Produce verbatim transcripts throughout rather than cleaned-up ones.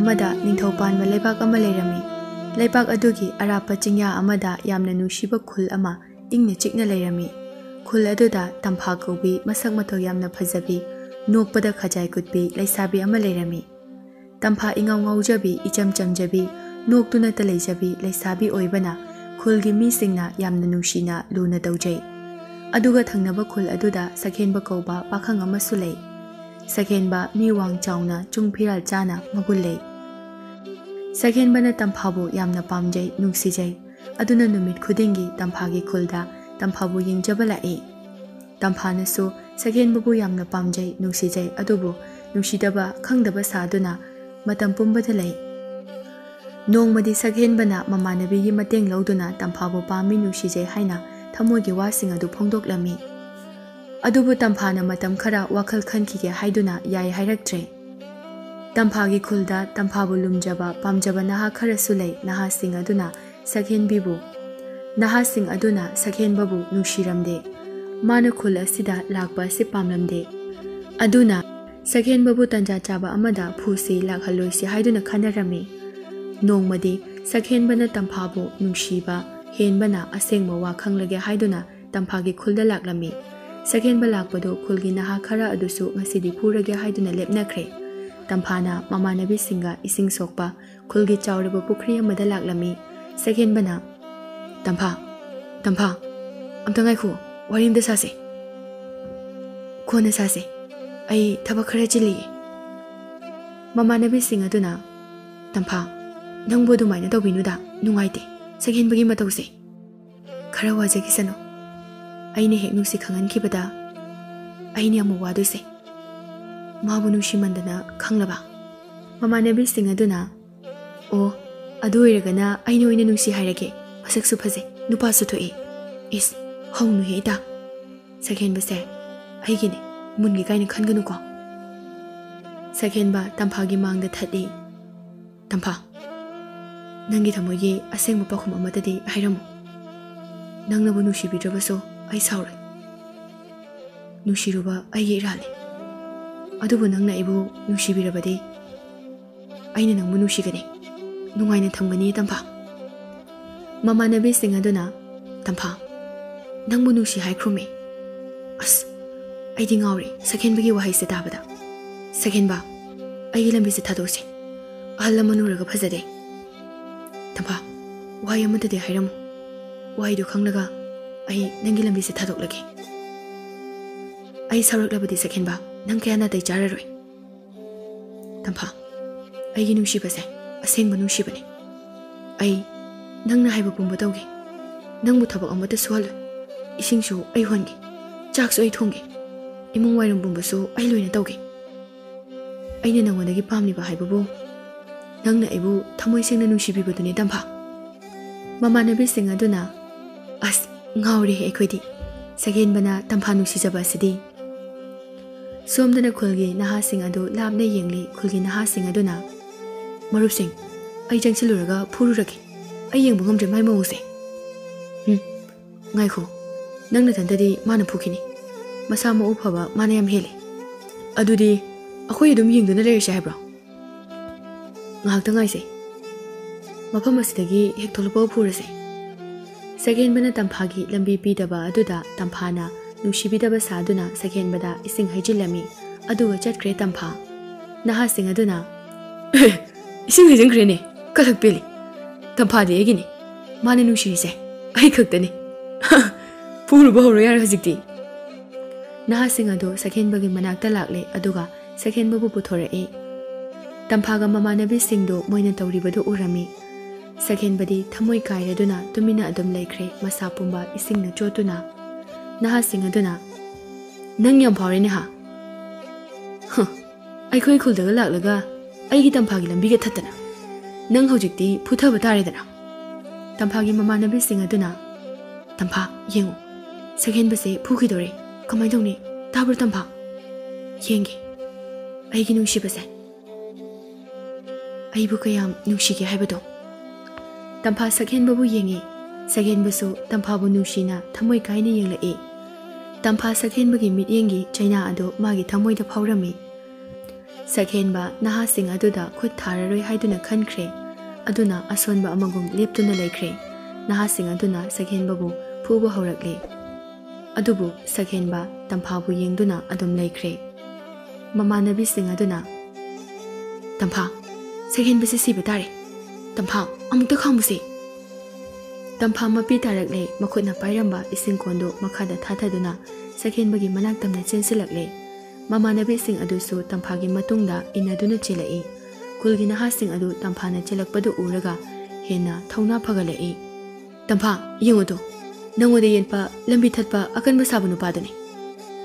ꯑꯃꯗ ꯅꯤꯡꯊꯧ ꯄꯥꯟꯕ ꯂꯩꯕꯥꯛ ꯑꯃ ꯂꯩꯔꯝꯃꯤ꯫ ꯂꯩꯕꯥꯛ ꯑꯗꯨꯒꯤ ꯑꯔꯥꯞꯄ ꯆꯤꯡꯌꯥ ꯑꯃꯗ ꯌꯥꯝꯅ ꯅꯨꯡꯁꯤꯕ ꯈꯨꯜ ꯑꯃ ꯏꯪꯅ ꯆꯤꯛꯅ ꯂꯩꯔꯝꯃꯤ꯫ ꯈꯨꯜ ꯑꯗꯨꯗ ꯇꯝꯐꯥ ꯀꯧꯕꯤ ꯃꯁꯛ ꯃꯇꯧ ꯌꯥꯝꯅ ꯐꯖꯕꯤ, ꯅꯣꯛꯄꯗ ꯈꯖꯥꯏ ꯀꯨꯠꯄꯤ ꯂꯩꯁꯥꯕꯤ ꯑꯃ ꯂꯩꯔꯝꯃꯤ꯫ ꯇꯝꯐꯥ ꯏꯉꯥꯎ ꯉꯥꯎꯖꯕꯤ, ꯏꯆꯝ ꯆꯝꯖꯕꯤ, ꯅꯣꯛꯇꯨꯅꯇ ꯂꯩꯖꯕꯤ ꯂꯩꯁꯥꯕꯤ ꯑꯣꯏꯕꯅ ꯈꯨꯜꯒꯤ ꯃꯤꯁꯤꯡꯅ ꯌꯥꯝꯅ ꯅꯨꯡꯁꯤꯅ ꯂꯨꯅ ꯇꯧꯖꯩ꯫ ꯑꯗꯨꯒ ꯊꯪꯅꯕ ꯈꯨꯜ ꯑꯗꯨꯗ ꯁꯛꯍꯦꯟꯕ ꯀꯧꯕ ꯄꯥꯈꯪ ꯑꯃꯁꯨ ꯂꯩ꯫ ꯁꯛꯍꯦꯟꯕ ꯃꯤ ꯋꯥꯡ ꯆꯥꯎꯅ ꯆꯨꯡ ꯐꯤꯔꯥꯜ ꯆꯥꯅ ꯃꯒꯨꯟ ꯂꯩ꯫ ꯁꯛꯍꯦꯟꯕꯅ ꯇꯝꯐꯥꯕꯨ ꯌꯥꯝꯅ ꯄꯥꯝꯖꯩ, ꯅꯨꯡꯁꯤꯖꯩ꯫ ꯑꯗꯨꯅ ꯅꯨꯃꯤꯠ ꯈꯨꯗꯤꯡꯒꯤ ꯇꯝꯐꯥꯒꯤ ꯈꯨꯜꯗ ꯇꯝꯐꯥꯕꯨ ꯌꯦꯡꯖꯕ ꯂꯥꯛꯏ꯫ ꯇꯝꯐꯥꯅꯁꯨ ꯁꯛꯍꯦꯟꯕꯕꯨ ꯌꯥꯝꯅ ꯄꯥꯝꯖꯩ, ꯅꯨꯡꯁꯤꯖꯩ, ꯑꯗꯨꯕꯨ ꯅꯨꯡꯁꯤꯗꯕ ꯈꯪꯗꯕ ꯁꯥꯗꯨꯅ ꯃꯇꯝ ꯄꯨꯝꯕꯗ ꯂꯩ꯫ ꯅꯣꯡꯃꯗꯤ ꯁꯛꯍꯦꯟꯕꯅ ꯃꯃꯥꯟꯅꯕꯤꯒꯤ ꯃꯇꯦꯡ ꯂꯧꯗꯨꯅ ꯇꯝꯐꯥꯕꯨ ꯄꯥꯝꯃꯤ, ꯅꯨꯡꯁꯤꯖꯩ ꯍꯥꯏꯅ ꯊꯃꯣꯏꯒꯤ ꯋꯥꯁꯤꯡ ꯑꯗꯨ ꯐꯣꯡꯗꯣꯛꯂꯝꯃꯤ꯫ ꯑꯗꯨꯕꯨ ꯇꯝꯐꯥꯅ ꯃꯇꯝ ꯈꯔ ꯋꯥꯈꯜ ꯈꯟꯈꯤꯒꯦ ꯍꯥꯏꯗꯨꯅ ꯌꯥꯏ ꯍꯥꯏꯔꯛꯇ꯭ꯔꯦ꯫ ꯇꯝꯐꯥꯒꯤ ꯈꯨꯜꯗ ꯇꯝꯐꯥꯕꯨ ꯂꯨꯝꯖꯕ, ꯄꯥꯝꯖꯕ ꯅꯍꯥ ꯈꯔꯁꯨ ꯂꯩ꯫ ꯅꯍꯥꯁꯤꯡ ꯑꯗꯨꯅ ꯁꯛꯍꯦꯟꯕꯤꯕꯨ, ꯅꯍꯥꯁꯤꯡ ꯑꯗꯨꯅ ꯁꯛꯍꯦꯟꯕꯕꯨ ꯅꯨꯡꯁꯤꯔꯝꯗꯦ꯫ ꯃꯥꯅ ꯈꯨꯜ ꯑꯁꯤꯗ ꯂꯥꯛꯄ ꯑꯁꯤ ꯄꯥꯝꯂꯝꯗꯦ꯫ ꯑꯗꯨꯅ ꯁꯛꯍꯦꯟꯕꯕꯨ ꯇꯟꯖꯥ ꯆꯥꯕ ꯑꯃꯗ ꯐꯨꯁꯤ, ꯂꯥꯛꯍꯜꯂꯣꯏꯁꯤ ꯍꯥꯏꯗꯨꯅ ꯈꯟꯅꯔꯝꯃꯤ꯫ ꯅꯣꯡꯃꯗꯤ ꯁꯛꯍꯦꯟꯕꯅ ꯇꯝꯐꯥꯕꯨ ꯅꯨꯡꯁꯤꯕ ꯍꯦꯟꯕꯅ ꯑꯁꯦꯡꯕ ꯋꯥ ꯈꯪꯂꯒꯦ ꯍꯥꯏꯗꯨꯅ ꯇꯝꯐꯥꯒꯤ ꯈꯨꯜꯗ ꯂꯥꯛꯂꯝꯃꯤ꯫ ꯁꯛꯍꯦꯟꯕ ꯂꯥꯛꯄꯗꯨ ꯈꯨꯜꯒꯤ ꯅꯍꯥ ꯈꯔ ꯑꯗꯨꯁꯨ ꯉꯁꯤꯗꯤ ꯐꯨꯔꯒꯦ ꯍꯥꯏꯗꯨꯅ ꯂꯦꯞꯅꯈ꯭ꯔꯦ꯫ ꯇꯝꯐꯥꯅ ꯃꯃꯥꯟꯅꯕꯤꯁꯤꯡꯒ ꯏꯁꯤꯡ ꯁꯣꯛꯄ ꯈꯨꯜꯒꯤ ꯆꯥꯎꯔꯕ ꯄꯨꯈ꯭ꯔꯤ ꯑꯃꯗ ꯂꯥꯛꯂꯝꯃꯤ꯫ ꯁꯛꯍꯦꯟꯕꯅ, "ꯇꯝꯐꯥ, ꯇꯝꯐꯥ, ꯑꯝꯇ ꯉꯥꯏꯈꯣ, ꯋꯥꯔꯤ ꯑꯝꯇ ꯁꯥꯁꯦ꯫ ꯀꯣꯟꯅ ꯁꯥꯁꯦ, ꯑꯩ ꯊꯕꯛ ꯈꯔ ꯆꯤꯜꯂꯤꯌꯦ꯫" ꯃꯃꯥꯟꯅꯕꯤꯁꯤꯡ ꯑꯗꯨꯅ, "ꯇꯝꯐꯥ, ꯅꯪꯕꯨ ꯑꯗꯨꯃꯥꯏꯅ ꯇꯧꯕꯤꯅꯨꯗ, ꯅꯨꯡꯉꯥꯏꯇꯦ ꯁꯛꯍꯦꯟꯕꯒꯤ ꯃꯇꯧꯁꯦ꯫ ꯈꯔ ꯋꯥꯖꯈꯤꯁꯅꯨ꯫ ꯑꯩꯅ ꯍꯦꯛ ꯅꯨꯡꯁꯤ ꯈꯪꯍꯟꯈꯤꯕꯗ ꯑꯩꯅ ꯑꯃꯨꯛ ꯋꯥꯗꯣꯏꯁꯦ꯫ ꯃꯥꯕꯨ ꯅꯨꯡꯁꯤꯃꯟꯗꯅ, ꯈꯪꯂꯕ?" ꯃꯃꯥꯟꯅꯕꯤꯁꯤꯡ ꯑꯗꯨꯅ, "ꯑꯣ, ꯑꯗꯨ ꯑꯣꯏꯔꯒꯅ ꯑꯩꯅ ꯑꯣꯏꯅ ꯅꯨꯡꯁꯤ ꯍꯥꯏꯔꯒꯦ꯫ ꯃꯁꯛꯁꯨ ꯐꯖꯩ, ꯅꯨꯄꯥꯁꯨ ꯊꯣꯛꯏ꯫ ꯏꯁ, ꯍꯧꯅꯨꯍꯦ ꯏꯇꯥ꯫ ꯁꯛꯍꯦꯟꯕꯁꯦ ꯑꯩꯒꯤꯅꯦ, ꯃꯨꯟꯒꯦ ꯀꯥꯏꯅ ꯈꯟꯒꯅꯨꯀꯣ꯫" ꯁꯛꯍꯦꯟꯕ ꯇꯝꯐꯥꯒꯤ ꯃꯥꯡꯗ ꯊꯠꯂꯤ꯫ "ꯇꯝꯐꯥ, ꯅꯪꯒꯤ ꯊꯃꯣꯏꯒꯤ ꯑꯁꯦꯡꯕ ꯄꯥꯎꯈꯨꯝ ꯑꯃꯠꯇꯗꯤ ꯍꯥꯏꯔꯝꯃꯨ꯫ ꯅꯪꯅꯕꯨ ꯅꯨꯡꯁꯤꯕꯤꯗ꯭ꯔꯕꯁꯨ ꯑꯩ ꯁꯥꯎꯔꯣꯏ꯫ ꯅꯨꯡꯁꯤꯔꯨꯕ ꯑꯩꯒꯤ ꯏꯔꯥꯜꯅꯤ꯫ ꯑꯗꯨꯕꯨ ꯅꯪꯅ ꯑꯩꯕꯨ ꯅꯨꯡꯁꯤꯕꯤꯔꯕꯗꯤ ꯑꯩꯅ ꯅꯪꯕꯨ ꯅꯨꯡꯁꯤꯒꯅꯤ, ꯅꯨꯡꯉꯥꯏꯅ ꯊꯝꯒꯅꯤ, ꯇꯝꯐꯥ꯫ ꯃꯃꯥꯟꯅꯕꯤꯁꯤꯡ ꯑꯗꯨꯅ, "ꯇꯝꯐꯥ, ꯅꯪꯕꯨ ꯅꯨꯡꯁꯤ ꯍꯥꯏꯈ꯭ꯔꯨꯝꯃꯤ꯫ ꯑꯁ, ꯑꯩꯗꯤ ꯉꯥꯎꯔꯦ ꯁꯛꯍꯦꯟꯕꯒꯤ ꯋꯥꯍꯩꯁꯦ ꯇꯥꯕꯗ꯫ ꯁꯛꯍꯦꯟꯕ, ꯑꯩꯒꯤ ꯂꯝꯕꯤꯁꯦ ꯊꯥꯗꯣꯛꯁꯦ꯫ ꯑꯍꯜ ꯂꯃꯟ ꯎꯔꯒ ꯐꯖꯗꯦ꯫ ꯇꯝꯐꯥ, ꯋꯥꯍꯩ ꯑꯃꯠꯇꯗꯤ ꯍꯥꯏꯔꯝꯃꯨ꯫ ꯋꯥꯍꯩꯗꯨ ꯈꯪꯂꯒ ꯑꯩ ꯅꯪꯒꯤ ꯂꯝꯕꯤꯁꯦ ꯊꯥꯗꯣꯛꯂꯒꯦ꯫ ꯑꯩ ꯁꯥꯎꯔꯛꯂꯕꯗꯤ ꯁꯛꯍꯦꯟꯕ, ꯅꯪ ꯀꯌꯥ ꯅꯥꯇꯩ ꯆꯥꯔꯔꯣꯏ꯫ ꯇꯝꯐꯥ, ꯑꯩꯒꯤ ꯅꯨꯡꯁꯤꯕꯁꯦ ꯑꯁꯦꯡꯕ ꯅꯨꯡꯁꯤꯕꯅꯤ꯫ ꯑꯩ ꯅꯪꯅ ꯍꯥꯏꯕ ꯄꯨꯝꯕ ꯇꯧꯒꯦ꯫ ꯅꯪꯕꯨ ꯊꯕꯛ ꯑꯃꯠꯇ ꯁꯨꯍꯜꯂꯣꯏ꯫ ꯏꯁꯤꯡꯁꯨ ꯑꯩ ꯍꯣꯟꯒꯦ, ꯆꯥꯛꯁꯨ ꯑꯩ ꯊꯣꯡꯒꯦ, ꯏꯃꯨꯡ ꯋꯥꯏꯔꯝ ꯄꯨꯝꯕꯁꯨ ꯑꯩ ꯂꯣꯏꯅ ꯇꯧꯒꯦ꯫ ꯑꯩꯅ ꯅꯉꯣꯟꯗꯒꯤ ꯄꯥꯝꯂꯤꯕ ꯍꯥꯏꯕꯕꯨ ꯅꯪꯅ ꯑꯩꯕꯨ ꯊꯃꯣꯏ ꯁꯦꯡꯅ ꯅꯨꯡꯁꯤꯕꯤꯕꯗꯨꯅꯤ, ꯇꯝꯐꯥ꯫" ꯃꯃꯥꯟꯅꯕꯤꯁꯤꯡ ꯑꯗꯨꯅ, "ꯑꯁ, ꯉꯥꯎꯔꯦ ꯑꯩꯈꯣꯏꯗꯤ꯫ ꯁꯛꯍꯦꯟꯕꯅ ꯇꯝꯐꯥ ꯅꯨꯡꯁꯤꯖꯕ ꯑꯁꯤꯗꯤ꯫" ꯁꯣꯝꯗꯅ ꯈꯨꯜꯒꯤ ꯅꯍꯥꯁꯤꯡ ꯑꯗꯨ ꯂꯥꯞꯅ ꯌꯦꯡꯂꯤ꯫ ꯈꯨꯜꯒꯤ ꯅꯍꯥꯁꯤꯡ ꯑꯗꯨꯅ, "ꯃꯔꯨꯞꯁꯤꯡ, ꯑꯩ ꯆꯪꯁꯤꯜꯂꯨꯔꯒ ꯐꯨꯔꯨꯔꯒꯦ꯫ ꯑꯩ ꯌꯦꯡꯕ ꯉꯝꯗ꯭ꯔꯦ ꯃꯥꯏ ꯃꯑꯣꯡꯁꯦ꯫" "ꯎꯝ, ꯉꯥꯏꯈꯣ, ꯅꯪ ꯅꯊꯟꯇꯗꯤ ꯃꯥꯅ ꯐꯨꯈꯤꯅꯤ꯫ ꯃꯁꯥ ꯃꯎ ꯐꯕ ꯃꯥꯅ ꯌꯥꯝ ꯍꯦꯜꯂꯤ꯫" "ꯑꯗꯨꯗꯤ ꯑꯩꯈꯣꯏ ꯑꯗꯨꯝ ꯌꯦꯡꯗꯨꯅ ꯂꯩꯔꯁꯦ ꯍꯥꯏꯕ꯭ꯔꯣ?" "ꯉꯥꯏꯍꯥꯛꯇ ꯉꯥꯏꯁꯦ꯫ ꯃꯐꯝ ꯑꯁꯤꯗꯒꯤ ꯍꯦꯛ ꯊꯣꯛꯂꯛꯄꯒ ꯐꯨꯔꯁꯦ꯫" ꯁꯛꯍꯦꯟꯕꯅ ꯇꯝꯐꯥꯒꯤ ꯂꯝꯕꯤ ꯄꯤꯗꯕ ꯑꯗꯨꯗ ꯇꯝꯐꯥꯅ ꯅꯨꯡꯁꯤꯕꯤꯗꯕ ꯁꯥꯗꯨꯅ ꯁꯛꯍꯦꯟꯕꯗ ꯏꯁꯤꯡ ꯍꯩꯖꯤꯜꯂꯝꯃꯤ꯫ ꯑꯗꯨꯒ ꯆꯠꯈ꯭ꯔꯦ ꯇꯝꯐꯥ꯫ ꯅꯍꯥꯁꯤꯡ ꯑꯗꯨꯅ, "ꯏꯁꯤꯡ ꯍꯩꯖꯤꯟꯈ꯭ꯔꯦꯅꯦ, ꯀꯂꯛ ꯄꯦꯜꯂꯤ꯫ ꯇꯝꯐꯥꯗꯤ ꯑꯩꯒꯤꯅꯤ꯫ ꯃꯥꯅ ꯅꯨꯡꯁꯤꯔꯤꯁꯦ ꯑꯩ ꯈꯛꯇꯅꯤ꯫ ꯐꯨꯔꯨꯕ ꯍꯧꯔꯣ ꯌꯥꯔꯦ ꯍꯧꯖꯤꯛꯇꯤ꯫" ꯅꯍꯥꯁꯤꯡ ꯑꯗꯨ ꯁꯛꯍꯦꯟꯕꯒꯤ ꯃꯅꯥꯛꯇ ꯂꯥꯛꯂꯦ, ꯑꯗꯨꯒ ꯁꯛꯍꯦꯟꯕꯕꯨ ꯄꯨꯊꯣꯔꯛꯏ꯫ ꯇꯝꯐꯥꯒ ꯃꯃꯥꯟꯅꯕꯤꯁꯤꯡꯗꯨ ꯃꯣꯏꯅ ꯇꯧꯔꯤꯕꯗꯨ ꯎꯔꯝꯃꯤ꯫ ꯁꯛꯍꯦꯟꯕꯗꯤ ꯊꯃꯣꯏ ꯀꯥꯏꯔꯗꯨꯅ ꯇꯨꯃꯤꯟꯅ ꯑꯗꯨꯝ ꯂꯩꯈ꯭ꯔꯦ, ꯃꯁꯥ ꯄꯨꯝꯕ ꯏꯁꯤꯡꯅ ꯆꯣꯠꯇꯨꯅ꯫ ꯅꯍꯥꯁꯤꯡ ꯑꯗꯨꯅ, "ꯅꯪ ꯌꯥꯝ ꯐꯥꯎꯔꯦꯅꯦ ꯍꯥ? ꯍ, ꯑꯩꯈꯣꯏ ꯈꯨꯜꯗꯒ ꯂꯥꯛꯂꯒ ꯑꯩꯒꯤ ꯇꯝꯐꯥꯒꯤ ꯂꯝꯕꯤꯒ ꯊꯠꯇꯅ꯫ ꯅꯪ ꯍꯧꯖꯤꯛꯇꯤ ꯐꯨꯊꯕ ꯇꯥꯔꯦꯗꯅ꯫" ꯇꯝꯐꯥꯒꯤ ꯃꯃꯥꯟꯅꯕꯤꯁꯤꯡ ꯑꯗꯨꯅ, "ꯇꯝꯐꯥ, ꯌꯦꯡꯉꯨ, ꯁꯛꯍꯦꯟꯕꯁꯦ ꯐꯨꯈꯤꯗꯧꯔꯦ꯫ ꯀꯃꯥꯏꯅ ꯇꯧꯅꯤ? ꯇꯥꯕ꯭ꯔꯣ ꯇꯝꯐꯥ? ꯌꯦꯡꯒꯦ, ꯑꯩꯒꯤ ꯅꯨꯡꯁꯤꯕꯁꯦ, ꯑꯩꯕꯨ ꯀꯌꯥꯝ ꯅꯨꯡꯁꯤꯒꯦ ꯍꯥꯏꯕꯗꯣ꯫" ꯇꯝꯐꯥ ꯁꯛꯍꯦꯟꯕꯕꯨ ꯌꯦꯡꯉꯤ꯫ ꯁꯛꯍꯦꯟꯕꯁꯨ ꯇꯝꯐꯥꯕꯨ ꯅꯨꯡꯁꯤꯅ ꯊꯃꯣꯏ ꯀꯥꯏꯅ ꯌꯦꯡꯂꯛꯏ꯫ ꯇꯝꯐꯥ ꯁꯛꯍꯦꯟꯕꯒꯤ ꯃꯤꯠꯌꯦꯡꯒꯤ ꯆꯩꯅꯥ ꯑꯗꯨ ꯃꯥꯒꯤ ꯊꯃꯣꯏꯗ ꯐꯥꯎꯔꯝꯃꯤ꯫ ꯁꯛꯍꯦꯟꯕ ꯅꯍꯥꯁꯤꯡ ꯑꯗꯨꯗ ꯈꯨꯠ ꯊꯥꯔꯔꯣꯏ ꯍꯥꯏꯗꯨꯅ ꯈꯟꯈ꯭ꯔꯦ꯫ ꯑꯗꯨꯅ ꯑꯁꯣꯟꯕ ꯑꯃꯒꯨꯝ ꯂꯦꯞꯇꯨꯅ ꯂꯩꯈ꯭ꯔꯦ꯫ ꯅꯍꯥꯁꯤꯡ ꯑꯗꯨꯅ ꯁꯛꯍꯦꯟꯕꯕꯨ ꯐꯨꯕ ꯍꯧꯔꯛꯂꯦ꯫ ꯑꯗꯨꯕꯨ ꯁꯛꯍꯦꯟꯕ ꯇꯝꯐꯥꯕꯨ ꯌꯦꯡꯗꯨꯅ ꯑꯗꯨꯝ ꯂꯩꯈ꯭ꯔꯦ꯫ ꯃꯃꯥꯟꯅꯕꯤꯁꯤꯡ ꯑꯗꯨꯅ, "ꯇꯝꯐꯥ, ꯁꯛꯍꯦꯟꯕꯁꯤ ꯁꯤꯕ ꯇꯥꯔꯦ꯫ ꯇꯝꯐꯥ, ꯑꯃꯨꯛꯇ ꯈꯥꯝꯃꯨꯁꯦ!" ꯇꯝꯐꯥ ꯃꯄꯤ ꯇꯥꯔꯛꯂꯦ꯫ ꯃꯈꯨꯠꯅ ꯄꯥꯏꯔꯝꯕ ꯏꯁꯤꯡ ꯀꯣꯟꯗꯨ ꯃꯈꯥꯗ ꯊꯥꯊꯗꯨꯅ ꯁꯛꯍꯦꯟꯕꯒꯤ ꯃꯅꯥꯛ ꯇꯝꯅ ꯆꯦꯟꯁꯤꯜꯂꯛꯂꯦ꯫ ꯃꯃꯥꯟꯅꯕꯤꯁꯤꯡ ꯑꯗꯨꯁꯨ ꯇꯝꯐꯥꯒꯤ ꯃꯇꯨꯡꯗ ꯏꯟꯅꯗꯨꯅ ꯆꯦꯜꯂꯛꯏ꯫ ꯈꯨꯜꯒꯤ ꯅꯍꯥꯁꯤꯡ ꯑꯗꯨ ꯇꯝꯐꯥꯅ ꯆꯦꯜꯂꯛꯄꯗꯨ ꯎꯔꯒ ꯍꯦꯟꯅ ꯊꯧꯅꯥ ꯐꯒꯠꯂꯛꯏ꯫ "ꯇꯝꯐꯥ, ꯌꯦꯡꯉꯨꯗꯣ, ꯅꯉꯣꯟꯗ ꯌꯦꯟꯄ ꯂꯝꯕꯤ ꯊꯠꯄ ꯑꯀꯟꯕ ꯁꯥꯕ ꯅꯨꯄꯥꯗꯨꯅꯤ꯫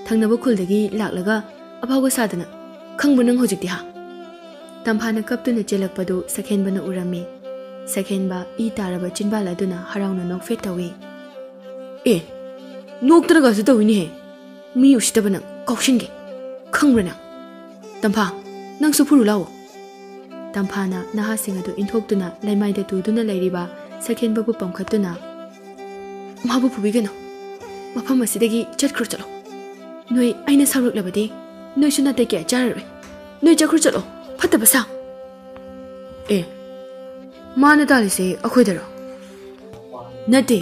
ꯊꯪꯅꯕ ꯈꯨꯜꯗꯒꯤ ꯂꯥꯛꯂꯒ ꯑꯐꯥꯎꯕ ꯁꯥꯗꯅ, ꯈꯪꯕ ꯅꯪ ꯍꯧꯖꯤꯛꯇꯤ, ꯍꯥ?" ꯇꯝꯐꯥꯅ ꯀꯞꯇꯨꯅ ꯆꯦꯜꯂꯛꯄꯗꯨ ꯁꯛꯍꯦꯟꯕꯅ ꯎꯔꯝꯃꯤ꯫ ꯁꯛꯍꯦꯟꯕ ꯏ ꯇꯥꯔꯕ ꯆꯤꯟꯕꯥꯜ ꯑꯗꯨꯅ ꯍꯔꯥꯎꯅ ꯅꯣꯛꯐꯦꯠ ꯇꯧꯏ꯫ "ꯑꯦ, ꯅꯣꯛꯇꯅꯒꯁꯨ ꯇꯧꯏꯅꯦꯍꯦ꯫ ꯃꯤ ꯎꯁꯤꯠꯇꯕ ꯅꯪ, ꯀꯥꯎꯁꯤꯟꯒꯦ꯫ ꯈꯪꯕ꯭ꯔꯥ ꯅꯪ? ꯇꯝꯐꯥ, ꯅꯪꯁꯨ ꯐꯨꯔꯨ ꯂꯥꯛꯑꯣ!" ꯇꯝꯐꯥꯅ ꯅꯍꯥꯁꯤꯡ ꯑꯗꯨ ꯏꯟꯊꯣꯛꯇꯨꯅ ꯂꯩꯃꯥꯏꯗ ꯇꯨꯗꯨꯅ ꯂꯩꯔꯤꯕ ꯁꯛꯍꯦꯟꯕꯕꯨ ꯄꯝꯈꯠꯇꯨꯅ, "ꯃꯥꯕꯨ ꯐꯨꯕꯤꯒꯅꯨ꯫ ꯃꯐꯝ ꯑꯁꯤꯗꯒꯤ ꯆꯠꯈ꯭ꯔꯣ ꯆꯠꯂꯣ꯫ ꯅꯣꯏ ꯑꯩꯅ ꯁꯥꯎꯔꯛꯂꯕꯗꯤ ꯅꯣꯏꯁꯨ ꯅꯥꯇꯩ ꯀꯌꯥ ꯆꯥꯔꯔꯣꯏ꯫ ꯅꯣꯏ ꯆꯠꯈ꯭ꯔꯣ ꯆꯠꯂꯣ, ꯐꯠꯇꯕ ꯁꯥ!" "ꯑꯦ, ꯃꯥꯅ ꯇꯥꯜꯂꯤꯁꯦ ꯑꯩꯈꯣꯏꯗꯔꯣ?" "ꯅꯠꯇꯦ,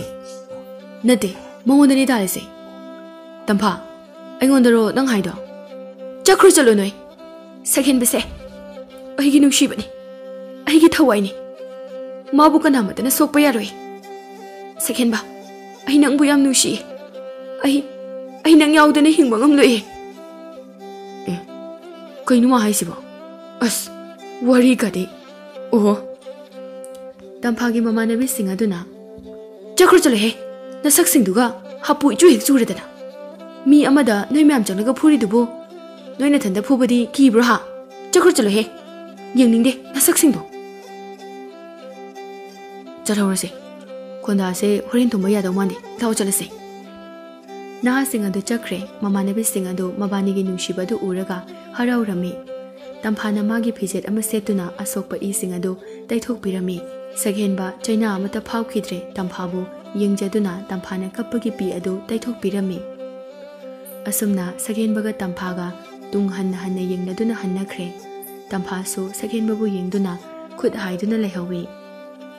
ꯅꯠꯇꯦ, ꯃꯉꯣꯟꯗꯅꯤ ꯇꯥꯜꯂꯤꯁꯦ꯫ ꯇꯝꯐꯥ, ꯑꯩꯉꯣꯟꯗꯔꯣ ꯅꯪ ꯍꯥꯏꯗꯣ? ꯆꯠꯈ꯭ꯔꯣ ꯆꯠꯂꯣ ꯅꯣꯏ꯫ ꯁꯛꯍꯦꯟꯕꯁꯦ ꯑꯩꯒꯤ ꯅꯨꯡꯁꯤꯕꯅꯤ, ꯑꯩꯒꯤ ꯊꯋꯥꯏꯅꯤ꯫ ꯃꯥꯕꯨ ꯀꯅꯥꯃꯠꯇꯅ ꯁꯣꯛꯄ ꯌꯥꯔꯣꯏ꯫ ꯁꯛꯍꯦꯟꯕ, ꯑꯩ ꯅꯪꯕꯨ ꯌꯥꯝ ꯅꯨꯡꯁꯤꯌꯦ꯫ ꯑꯩ, ꯑꯩ ꯅꯪ ꯌꯥꯎꯗꯅ ꯍꯤꯡꯕ ꯉꯝꯂꯣꯏꯌꯦ꯫" "ꯑꯦ, ꯀꯩꯅꯣ ꯃꯥ ꯍꯥꯏꯁꯤꯕꯣ? ꯑꯁ, ꯋꯥꯔꯤ ꯀꯗꯤ꯫ ꯑꯣꯍꯣ!" ꯇꯝꯐꯥꯒꯤ ꯃꯃꯥꯟꯅꯕꯤꯁꯤꯡ ꯑꯗꯨꯅ, "ꯆꯠꯈ꯭ꯔꯣ ꯆꯠꯂꯣꯍꯦ, ꯅꯁꯛꯁꯤꯡꯗꯨꯒ ꯍꯥꯄꯨ ꯏꯆꯨ ꯍꯦꯛ ꯆꯨꯔꯗꯅ꯫ ꯃꯤ ꯑꯃꯗ ꯅꯣꯏ ꯃꯌꯥꯝ ꯆꯪꯂꯒ ꯐꯨꯔꯤꯗꯨꯕꯨ? ꯅꯣꯏ ꯅꯊꯟꯗ ꯐꯨꯕꯗꯤ ꯀꯤꯕ꯭ꯔꯣ ꯍꯥ? ꯆꯠꯈ꯭ꯔꯣ ꯆꯠꯂꯣꯍꯦ, ꯌꯦꯡꯅꯤꯡꯗꯦ ꯅꯁꯛꯁꯤꯡꯗꯣ꯫ ꯆꯠꯍꯧꯔꯁꯦ, ꯈꯣꯟꯗꯥꯁꯦ ꯍꯣꯔꯦꯟ ꯊꯨꯝꯕ ꯌꯥꯗꯧ ꯃꯥꯟꯗꯦ, ꯂꯥꯛꯑꯣ ꯆꯠꯂꯁꯦ꯫" ꯅꯍꯥꯁꯤꯡ ꯑꯗꯨ ꯆꯠꯈ꯭ꯔꯦ꯫ ꯃꯃꯥꯟꯅꯕꯤꯁꯤꯡ ꯑꯗꯨ ꯃꯕꯥꯅꯤꯒꯤ ꯅꯨꯡꯁꯤꯕꯗꯨ ꯎꯔꯒ ꯍꯔꯥꯎꯔꯝꯃꯤ꯫ ꯇꯝꯐꯥꯅ ꯃꯥꯒꯤ ꯐꯤꯖꯦꯠ ꯑꯃ ꯁꯦꯠꯇꯨꯅ ꯑꯁꯣꯛꯄ ꯏꯁꯤꯡ ꯑꯗꯨ ꯇꯩꯊꯣꯛꯄꯤꯔꯝꯃꯤ꯫ ꯁꯛꯍꯦꯟꯕ ꯆꯩꯅꯥ ꯑꯃꯠꯇ ꯐꯥꯎꯈꯤꯗ꯭ꯔꯦ꯫ ꯇꯝꯐꯥꯕꯨ ꯌꯦꯡꯖꯗꯨꯅ ꯇꯝꯐꯥꯅ ꯀꯞꯄꯒꯤ ꯄꯤ ꯑꯗꯨ ꯇꯩꯊꯣꯛꯄꯤꯔꯝꯃꯤ꯫ ꯑꯁꯨꯝꯅ ꯁꯛꯍꯦꯟꯕꯒ ꯇꯝꯐꯥꯒ ꯇꯨꯡ ꯍꯟꯅ ꯍꯟꯅ ꯌꯦꯡꯅꯗꯨꯅ ꯍꯟꯅꯈ꯭ꯔꯦ꯫ ꯇꯝꯐꯥꯁꯨ ꯁꯛꯍꯦꯟꯕꯕꯨ ꯌꯦꯡꯗꯨꯅ ꯈꯨꯠ ꯍꯥꯏꯗꯨꯅ ꯂꯩꯍꯧꯏ꯫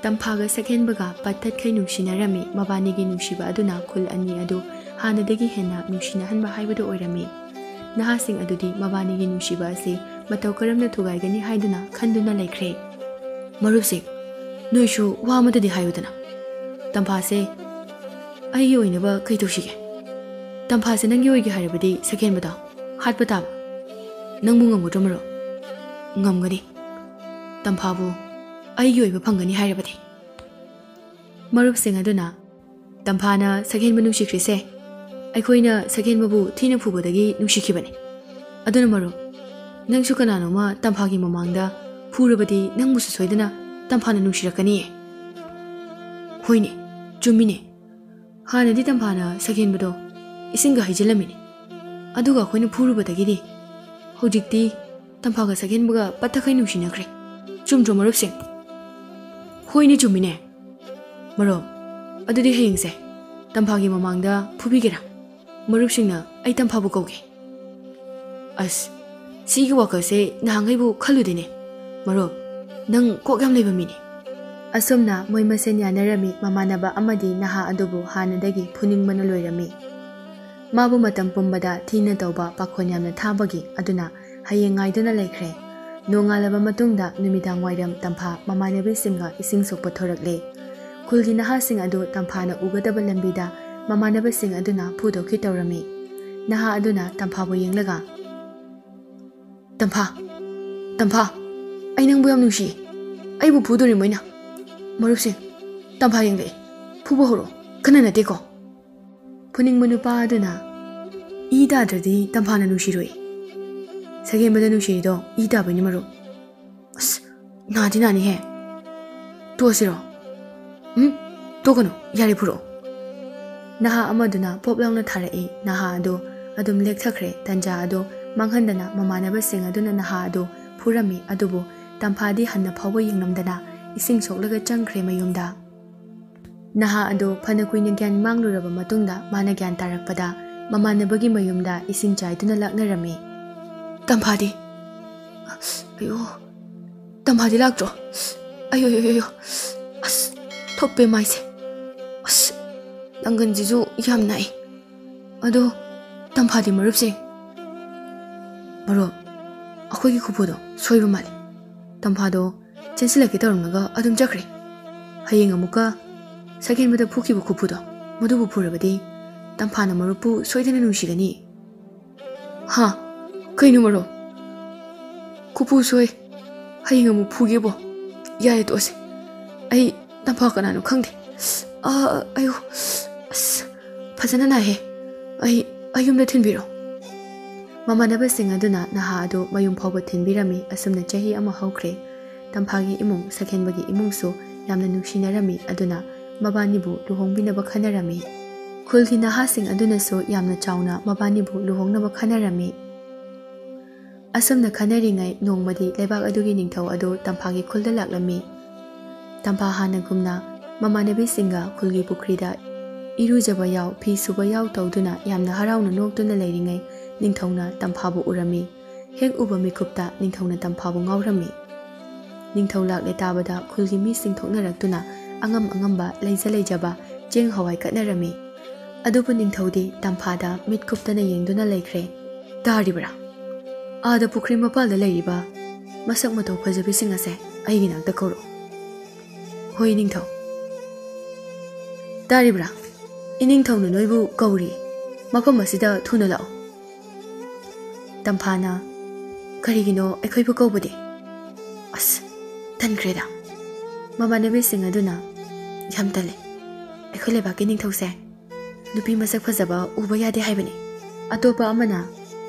ꯇꯝꯐꯥꯒ ꯁꯛꯍꯦꯟꯕꯒ ꯄꯠ ꯇꯠꯈꯩ ꯅꯨꯡꯁꯤꯅꯔꯝꯃꯤ꯫ ꯃꯕꯥꯅꯤꯒꯤ ꯅꯨꯡꯁꯤꯕ ꯑꯗꯨꯅ ꯈꯨꯜ ꯑꯅꯤ ꯑꯗꯨ ꯍꯥꯟꯅꯗꯒꯤ ꯍꯦꯟꯅ ꯅꯨꯡꯁꯤꯅꯍꯟꯕ ꯍꯥꯏꯕꯗꯨ ꯑꯣꯏꯔꯝꯃꯤ꯫ ꯅꯍꯥꯁꯤꯡ ꯑꯗꯨꯗꯤ ꯃꯕꯥꯅꯤꯒꯤ ꯅꯨꯡꯁꯤꯕ ꯑꯁꯤ ꯃꯇꯧ ꯀꯔꯝꯅ ꯊꯨꯒꯥꯏꯒꯅꯤ ꯍꯥꯏꯗꯨꯅ ꯈꯟꯗꯨꯅ ꯂꯩꯈ꯭ꯔꯦ꯫ "ꯃꯔꯨꯞꯁꯤꯡ, ꯅꯣꯏꯁꯨ ꯋꯥ ꯑꯃꯇꯗꯤ ꯍꯥꯏꯌꯨꯗꯅ꯫ ꯇꯝꯐꯥꯁꯦ ꯑꯩꯒꯤ ꯑꯣꯏꯅꯕ ꯀꯩ ꯇꯧꯁꯤꯒꯦ? ꯇꯝꯐꯥꯁꯦ ꯅꯪꯒꯤ ꯑꯣꯏꯒꯦ ꯍꯥꯏꯔꯕꯗꯤ ꯁꯛꯍꯦꯟꯕꯗꯣ ꯍꯥꯠꯄ ꯇꯥꯕ꯫ ꯅꯪꯕꯨ ꯉꯝꯒꯗ꯭ꯔꯣ ꯃꯔꯨꯞ?" "ꯉꯝꯒꯅꯤ꯫ ꯇꯝꯐꯥꯕꯨ ꯑꯩꯒꯤ ꯑꯣꯏꯕ ꯐꯪꯒꯅꯤ ꯍꯥꯏꯔꯕꯗꯤ꯫" ꯃꯔꯨꯞꯁꯤꯡ ꯑꯗꯨꯅ, "ꯇꯝꯐꯥꯅ ꯁꯛꯍꯦꯟꯕ ꯅꯨꯡꯁꯤꯈ꯭ꯔꯤꯁꯦ ꯑꯩꯈꯣꯏꯅ ꯁꯛꯍꯦꯟꯕꯕꯨ ꯊꯤꯅ ꯐꯨꯕꯗꯒꯤ ꯅꯨꯡꯁꯤꯈꯤꯕꯅꯤ꯫ ꯑꯗꯨꯅ ꯃꯔꯨꯞ, ꯅꯪꯁꯨ ꯀꯅꯥꯅꯣꯃ ꯇꯝꯐꯥꯒꯤ ꯃꯃꯥꯡꯗ ꯐꯨꯔꯕꯗꯤ ꯅꯪꯕꯨꯁꯨ ꯁꯣꯏꯗꯅ ꯇꯝꯐꯥꯅ ꯅꯨꯡꯁꯤꯔꯛꯀꯅꯤꯌꯦ꯫" "ꯍꯣꯏꯅꯦ, ꯆꯨꯝꯃꯤꯅꯦ꯫ ꯍꯥꯟꯅꯗꯤ ꯇꯝꯐꯥꯅ ꯁꯛꯍꯦꯟꯕꯗꯣ ꯏꯁꯤꯡꯒ ꯍꯩꯖꯤꯜꯂꯝꯃꯤꯅꯦ꯫ ꯑꯗꯨꯒ ꯑꯩꯈꯣꯏꯅ ꯐꯨꯔꯨꯕꯗꯒꯤꯗꯤ ꯍꯧꯖꯤꯛꯇꯤ ꯇꯝꯐꯥꯒ ꯁꯛꯍꯦꯟꯕꯒ ꯄꯠꯊꯈꯩ ꯅꯨꯡꯁꯤꯅꯈ꯭ꯔꯦ꯫ ꯆꯨꯝꯗ꯭ꯔꯣ ꯃꯔꯨꯞꯁꯤꯡ?" "ꯍꯣꯏꯅꯦ, ꯆꯨꯝꯃꯤꯅꯦ꯫ ꯃꯔꯨꯞ, ꯑꯗꯨꯗꯤ ꯍꯌꯦꯡꯁꯦ ꯇꯝꯐꯥꯒꯤ ꯃꯃꯥꯡꯗ ꯐꯨꯕꯤꯒꯦꯔꯥ? ꯃꯔꯨꯞꯁꯤꯡꯅ ꯑꯩ ꯇꯝꯐꯥꯕꯨ ꯀꯧꯒꯦ꯫" "ꯑꯁ, ꯁꯤꯒꯤ ꯋꯥꯈꯜꯁꯦ ꯅꯍꯥꯟꯈꯩꯕꯨ ꯈꯜꯂꯨꯗꯦꯅꯦ꯫ ꯃꯔꯨꯞ, ꯅꯪ ꯀꯣꯛ ꯌꯥꯝ ꯂꯩꯕ ꯃꯤꯅꯤ꯫" ꯑꯁꯨꯝꯅ ꯃꯣꯏ ꯃꯁꯦꯟ ꯌꯥꯅꯔꯝꯃꯤ꯫ ꯃꯃꯥꯟꯅꯕ ꯑꯃꯗꯤ ꯅꯍꯥ ꯑꯗꯨꯕꯨ ꯍꯥꯟꯅꯗꯒꯤ ꯐꯨꯅꯤꯡꯕꯅ ꯂꯣꯏꯔꯝꯃꯤ꯫ ꯃꯥꯕꯨ ꯃꯇꯝ ꯄꯨꯝꯕꯗ ꯊꯤꯅ ꯇꯧꯕ, ꯄꯥꯈꯣꯟ ꯌꯥꯝꯅ ꯊꯥꯕꯒꯤ ꯑꯗꯨꯅ ꯍꯌꯦꯡ ꯉꯥꯏꯗꯨꯅ ꯂꯩꯈ꯭ꯔꯦ꯫ ꯅꯣꯡꯉꯥꯜꯂꯕ ꯃꯇꯨꯡꯗ ꯅꯨꯃꯤꯗꯥꯡ ꯋꯥꯏꯔꯝ ꯇꯝꯐꯥ ꯃꯃꯥꯟꯅꯕꯤꯁꯤꯡꯒ ꯏꯁꯤꯡ ꯁꯣꯛꯄ ꯊꯣꯔꯛꯂꯦ꯫ ꯈꯨꯜꯒꯤ ꯅꯍꯥꯁꯤꯡ ꯑꯗꯨ ꯇꯝꯐꯥꯅ ꯎꯒꯗꯕ ꯂꯝꯕꯤꯗ ꯃꯃꯥꯟꯅꯕꯁꯤꯡ ꯑꯗꯨꯅ ꯐꯨꯗꯣꯛꯈꯤ ꯇꯧꯔꯝꯃꯤ꯫ ꯅꯍꯥ ꯑꯗꯨꯅ ꯇꯝꯐꯥꯕꯨ ꯌꯦꯡꯂꯒ, "ꯇꯝꯐꯥ, ꯇꯝꯐꯥ, ꯑꯩ ꯅꯪꯕꯨ ꯌꯥꯝ ꯅꯨꯡꯁꯤ꯫ ꯑꯩꯕꯨ ꯐꯨꯗꯣꯔꯤ ꯃꯣꯏꯅ꯫ ꯃꯔꯨꯞꯁꯤꯡ, ꯇꯝꯐꯥ ꯌꯦꯡꯂꯛꯑꯦ꯫ ꯐꯨꯕ ꯍꯧꯔꯛꯑꯣ꯫ ꯀꯟꯅ ꯅꯠꯇꯦꯀꯣ꯫" ꯐꯨꯅꯤꯡꯕ ꯅꯨꯄꯥ ꯑꯗꯨꯅ, "ꯏ ꯇꯥꯗ꯭ꯔꯗꯤ ꯇꯝꯐꯥꯅ ꯅꯨꯡꯁꯤꯔꯣꯏ꯫ ꯁꯛꯍꯦꯟꯕꯗ ꯅꯨꯡꯁꯤꯔꯤꯗꯣ ꯏ ꯇꯥꯕꯩꯅꯤ ꯃꯔꯨꯞ꯫ ꯑꯁ, ꯅꯥꯗꯤ ꯅꯥꯅꯤꯍꯦ꯫ ꯇꯣꯛꯑꯁꯤꯔꯣ?" "ꯎꯝ, ꯇꯣꯛꯀꯅꯨ꯫ ꯌꯥꯔꯦ, ꯐꯨꯔꯛꯑꯣ꯫" ꯅꯍꯥ ꯑꯃꯗꯨꯅ ꯄꯣꯞ ꯂꯥꯎꯅ ꯊꯥꯔꯛꯏ꯫ ꯅꯍꯥ ꯑꯗꯨ ꯑꯗꯨꯝ ꯂꯦꯛꯊꯈ꯭ꯔꯦ꯫ ꯇꯟꯖꯥ ꯑꯗꯨ ꯃꯥꯡꯍꯟꯗꯅ ꯃꯃꯥꯟꯅꯕꯁꯤꯡ ꯑꯗꯨꯅ ꯅꯍꯥ ꯑꯗꯨ ꯐꯨꯔꯝꯃꯤ꯫ ꯑꯗꯨꯕꯨ ꯇꯝꯐꯥꯗꯤ ꯍꯟꯅ ꯐꯥꯎꯕ ꯌꯦꯡꯂꯝꯗꯅ ꯏꯁꯤꯡ ꯁꯣꯛꯂꯒ ꯆꯪꯈ꯭ꯔꯦ ꯃꯌꯨꯝꯗ꯫ ꯅꯍꯥ ꯑꯗꯨ ꯐꯅ ꯀꯨꯏꯅ ꯒ꯭ꯌꯥꯟ ꯃꯥꯡꯂꯨꯔꯕ ꯃꯇꯨꯡꯗ ꯃꯥꯅ ꯒ꯭ꯌꯥꯟ ꯇꯥꯔꯛꯄꯗ ꯃꯃꯥꯟꯅꯕꯒꯤ ꯃꯌꯨꯝꯗ ꯏꯁꯤꯡ ꯆꯥꯏꯗꯨꯅ ꯂꯥꯛꯅꯔꯝꯃꯤ꯫ ꯇꯝꯐꯥꯗꯤ? ꯑꯁ, ꯑꯌꯣ, ꯇꯝꯐꯥꯗꯤ ꯂꯥꯛꯇ꯭ꯔꯣ? ꯑꯌꯣ, ꯑꯌꯣ, ꯑꯌꯣ, ꯑꯁ, ꯊꯣꯛꯄꯦ ꯃꯥꯏꯁꯦ꯫ ꯑꯁ, ꯅꯪꯒꯟꯁꯤꯁꯨ ꯌꯥꯝ ꯅꯥꯏ꯫ ꯑꯗꯣ ꯇꯝꯐꯥꯗꯤ ꯃꯔꯨꯞꯁꯦ? ꯃꯔꯨꯞ, ꯑꯩꯈꯣꯏꯒꯤ ꯈꯨꯐꯨꯗꯣ ꯁꯣꯏꯕ ꯃꯥꯜꯂꯦ꯫ ꯇꯝꯐꯥꯗꯣ ꯆꯦꯟꯁꯤꯜꯂꯛꯀꯦ ꯇꯧꯔꯝꯂꯒ ꯑꯗꯨꯝ ꯆꯠꯈ꯭ꯔꯦ꯫ ꯍꯌꯦꯡ ꯑꯃꯨꯛꯀ ꯁꯛꯍꯦꯟꯕꯗ ꯐꯨꯈꯤꯕ ꯈꯨꯐꯨꯗꯣ, ꯃꯗꯨꯕꯨ ꯐꯨꯔꯕꯗꯤ ꯇꯝꯐꯥꯅ ꯃꯔꯨꯞꯄꯨ ꯁꯣꯏꯗꯅ ꯅꯨꯡꯁꯤꯒꯅꯤ꯫ ꯍꯥ? ꯀꯩꯅꯣ ꯃꯔꯨꯞ? ꯈꯨꯐꯨ ꯁꯣꯏ꯫ ꯍꯌꯦꯡ ꯑꯃꯨꯛ ꯐꯨꯒꯦꯕꯣ꯫ ꯌꯥꯔꯦ, ꯇꯣꯛꯑꯁꯦ꯫ ꯑꯩ ꯇꯝꯐꯥ ꯀꯅꯥꯅꯣ ꯈꯪꯗꯦ꯫ ꯑꯥ, ꯑꯌꯨ, ꯑꯁ, ꯐꯖꯅ ꯅꯥꯏꯍꯦ꯫ ꯑꯩ, ꯑꯩ ꯌꯨꯝꯗ ꯊꯤꯟꯕꯤꯔꯣ꯫ ꯃꯃꯥꯟꯅꯕꯁꯤꯡ ꯑꯗꯨꯅ ꯅꯍꯥ ꯑꯗꯨ ꯃꯌꯨꯝ ꯐꯥꯎꯕ ꯊꯤꯟꯕꯤꯔꯝꯃꯤ꯫ ꯑꯁꯨꯝꯅ ꯆꯍꯤ ꯑꯃ ꯍꯧꯈ꯭ꯔꯦ꯫ ꯇꯝꯐꯥꯒꯤ ꯏꯃꯨꯡ, ꯁꯛꯍꯦꯟꯕꯒꯤ ꯏꯃꯨꯡꯁꯨ ꯌꯥꯝꯅ ꯅꯨꯡꯁꯤꯅꯔꯝꯃꯤ꯫ ꯑꯗꯨꯅ ꯃꯕꯥꯅꯤꯕꯨ ꯂꯨꯍꯣꯡꯕꯤꯅꯕ ꯈꯟꯅꯔꯝꯃꯤ꯫ ꯈꯨꯜꯒꯤ ꯅꯍꯥꯁꯤꯡ ꯑꯗꯨꯅꯁꯨ ꯌꯥꯝꯅ ꯆꯥꯎꯅ ꯃꯕꯥꯅꯤꯕꯨ ꯂꯨꯍꯣꯡꯅꯕ ꯈꯟꯅꯔꯝꯃꯤ꯫ ꯑꯁꯨꯝꯅ ꯈꯟꯅꯔꯤꯉꯩ ꯅꯣꯡꯃꯗꯤ ꯂꯩꯕꯥꯛ ꯑꯗꯨꯒꯤ ꯅꯤꯡꯊꯧ ꯑꯗꯨ ꯇꯝꯐꯥꯒꯤ ꯈꯨꯜꯗ ꯂꯥꯛꯂꯝꯃꯤ꯫ ꯇꯝꯐꯥ ꯍꯥꯟꯅꯒꯨꯝꯅ ꯃꯃꯥꯟꯅꯕꯤꯁꯤꯡꯒ ꯈꯨꯜꯒꯤ ꯄꯨꯈ꯭ꯔꯤꯗ ꯏꯔꯨꯖꯕ ꯌꯥꯎ, ꯐꯤ ꯁꯨꯕ ꯌꯥꯎ ꯇꯧꯗꯨꯅ ꯌꯥꯝꯅ ꯍꯔꯥꯎꯅ ꯅꯣꯛꯇꯨꯅ ꯂꯩꯔꯤꯉꯩ ꯅꯤꯡꯊꯧꯅ ꯇꯝꯐꯥꯕꯨ ꯎꯔꯝꯃꯤ꯫ ꯍꯦꯛ ꯎꯕ ꯃꯤꯀꯨꯞꯇ ꯅꯤꯡꯊꯧꯅ ꯇꯝꯐꯥꯕꯨ ꯉꯥꯎꯔꯝꯃꯤ꯫ ꯅꯤꯡꯊꯧ ꯂꯥꯛꯂꯦ ꯇꯥꯕꯗ ꯈꯨꯜꯒꯤ ꯃꯤꯁꯤꯡ ꯊꯣꯛꯅꯔꯛꯇꯨꯅ ꯑꯉꯝ ꯑꯉꯝꯕ ꯂꯩꯖ ꯂꯩꯖꯕ ꯆꯦꯡ ꯍꯋꯥꯏ ꯀꯠꯅꯔꯝꯃꯤ꯫ ꯑꯗꯨꯕꯨ ꯅꯤꯡꯊꯧꯗꯤ ꯇꯝꯐꯥꯗ ꯃꯤꯠ ꯀꯨꯞꯇꯅ ꯌꯦꯡꯗꯨꯅ ꯂꯩꯈ꯭ꯔꯦ꯫ "ꯇꯥꯔꯤꯕ꯭ꯔꯥ? ꯑꯥꯗ ꯄꯨꯈ꯭ꯔꯤ ꯃꯄꯥꯜꯗ ꯂꯩꯔꯤꯕ ꯃꯁꯛ ꯃꯇꯧ ꯐꯖꯕꯤꯁꯤꯡ ꯑꯁꯦ ꯑꯩꯒꯤ ꯅꯥꯛꯇ ꯀꯧꯔꯛꯎ꯫" "ꯍꯣꯏ ꯅꯤꯡꯊꯧ꯫" "ꯇꯥꯔꯤꯕ꯭ꯔꯥ? ꯏꯅꯤꯡꯊꯧꯅ ꯅꯣꯏꯕꯨ ꯀꯧꯔꯤ꯫ ꯃꯐꯝ ꯑꯁꯤꯗ ꯊꯨꯅ ꯂꯥꯛꯎ꯫" ꯇꯝꯐꯥꯅ, "ꯀꯔꯤꯒꯤꯅꯣ ꯑꯩꯈꯣꯏꯕꯨ ꯀꯧꯕꯗꯤ? ꯑꯁ, ꯇꯟꯈ꯭ꯔꯦꯗ꯫" ꯃꯃꯥꯟꯅꯕꯤꯁꯤꯡ ꯑꯗꯨꯅ, "ꯌꯥꯝ ꯇꯜꯂꯦ꯫ ꯑꯩꯈꯣꯏ ꯂꯩꯕꯥꯛꯀꯤ ꯅꯤꯡꯊꯧꯁꯦ ꯅꯨꯄꯤ ꯃꯁꯛ ꯐꯖꯕ ꯎꯕ ꯌꯥꯗꯦ ꯍꯥꯏꯕꯅꯤ꯫ ꯑꯇꯣꯞꯄ ꯑꯃꯅ,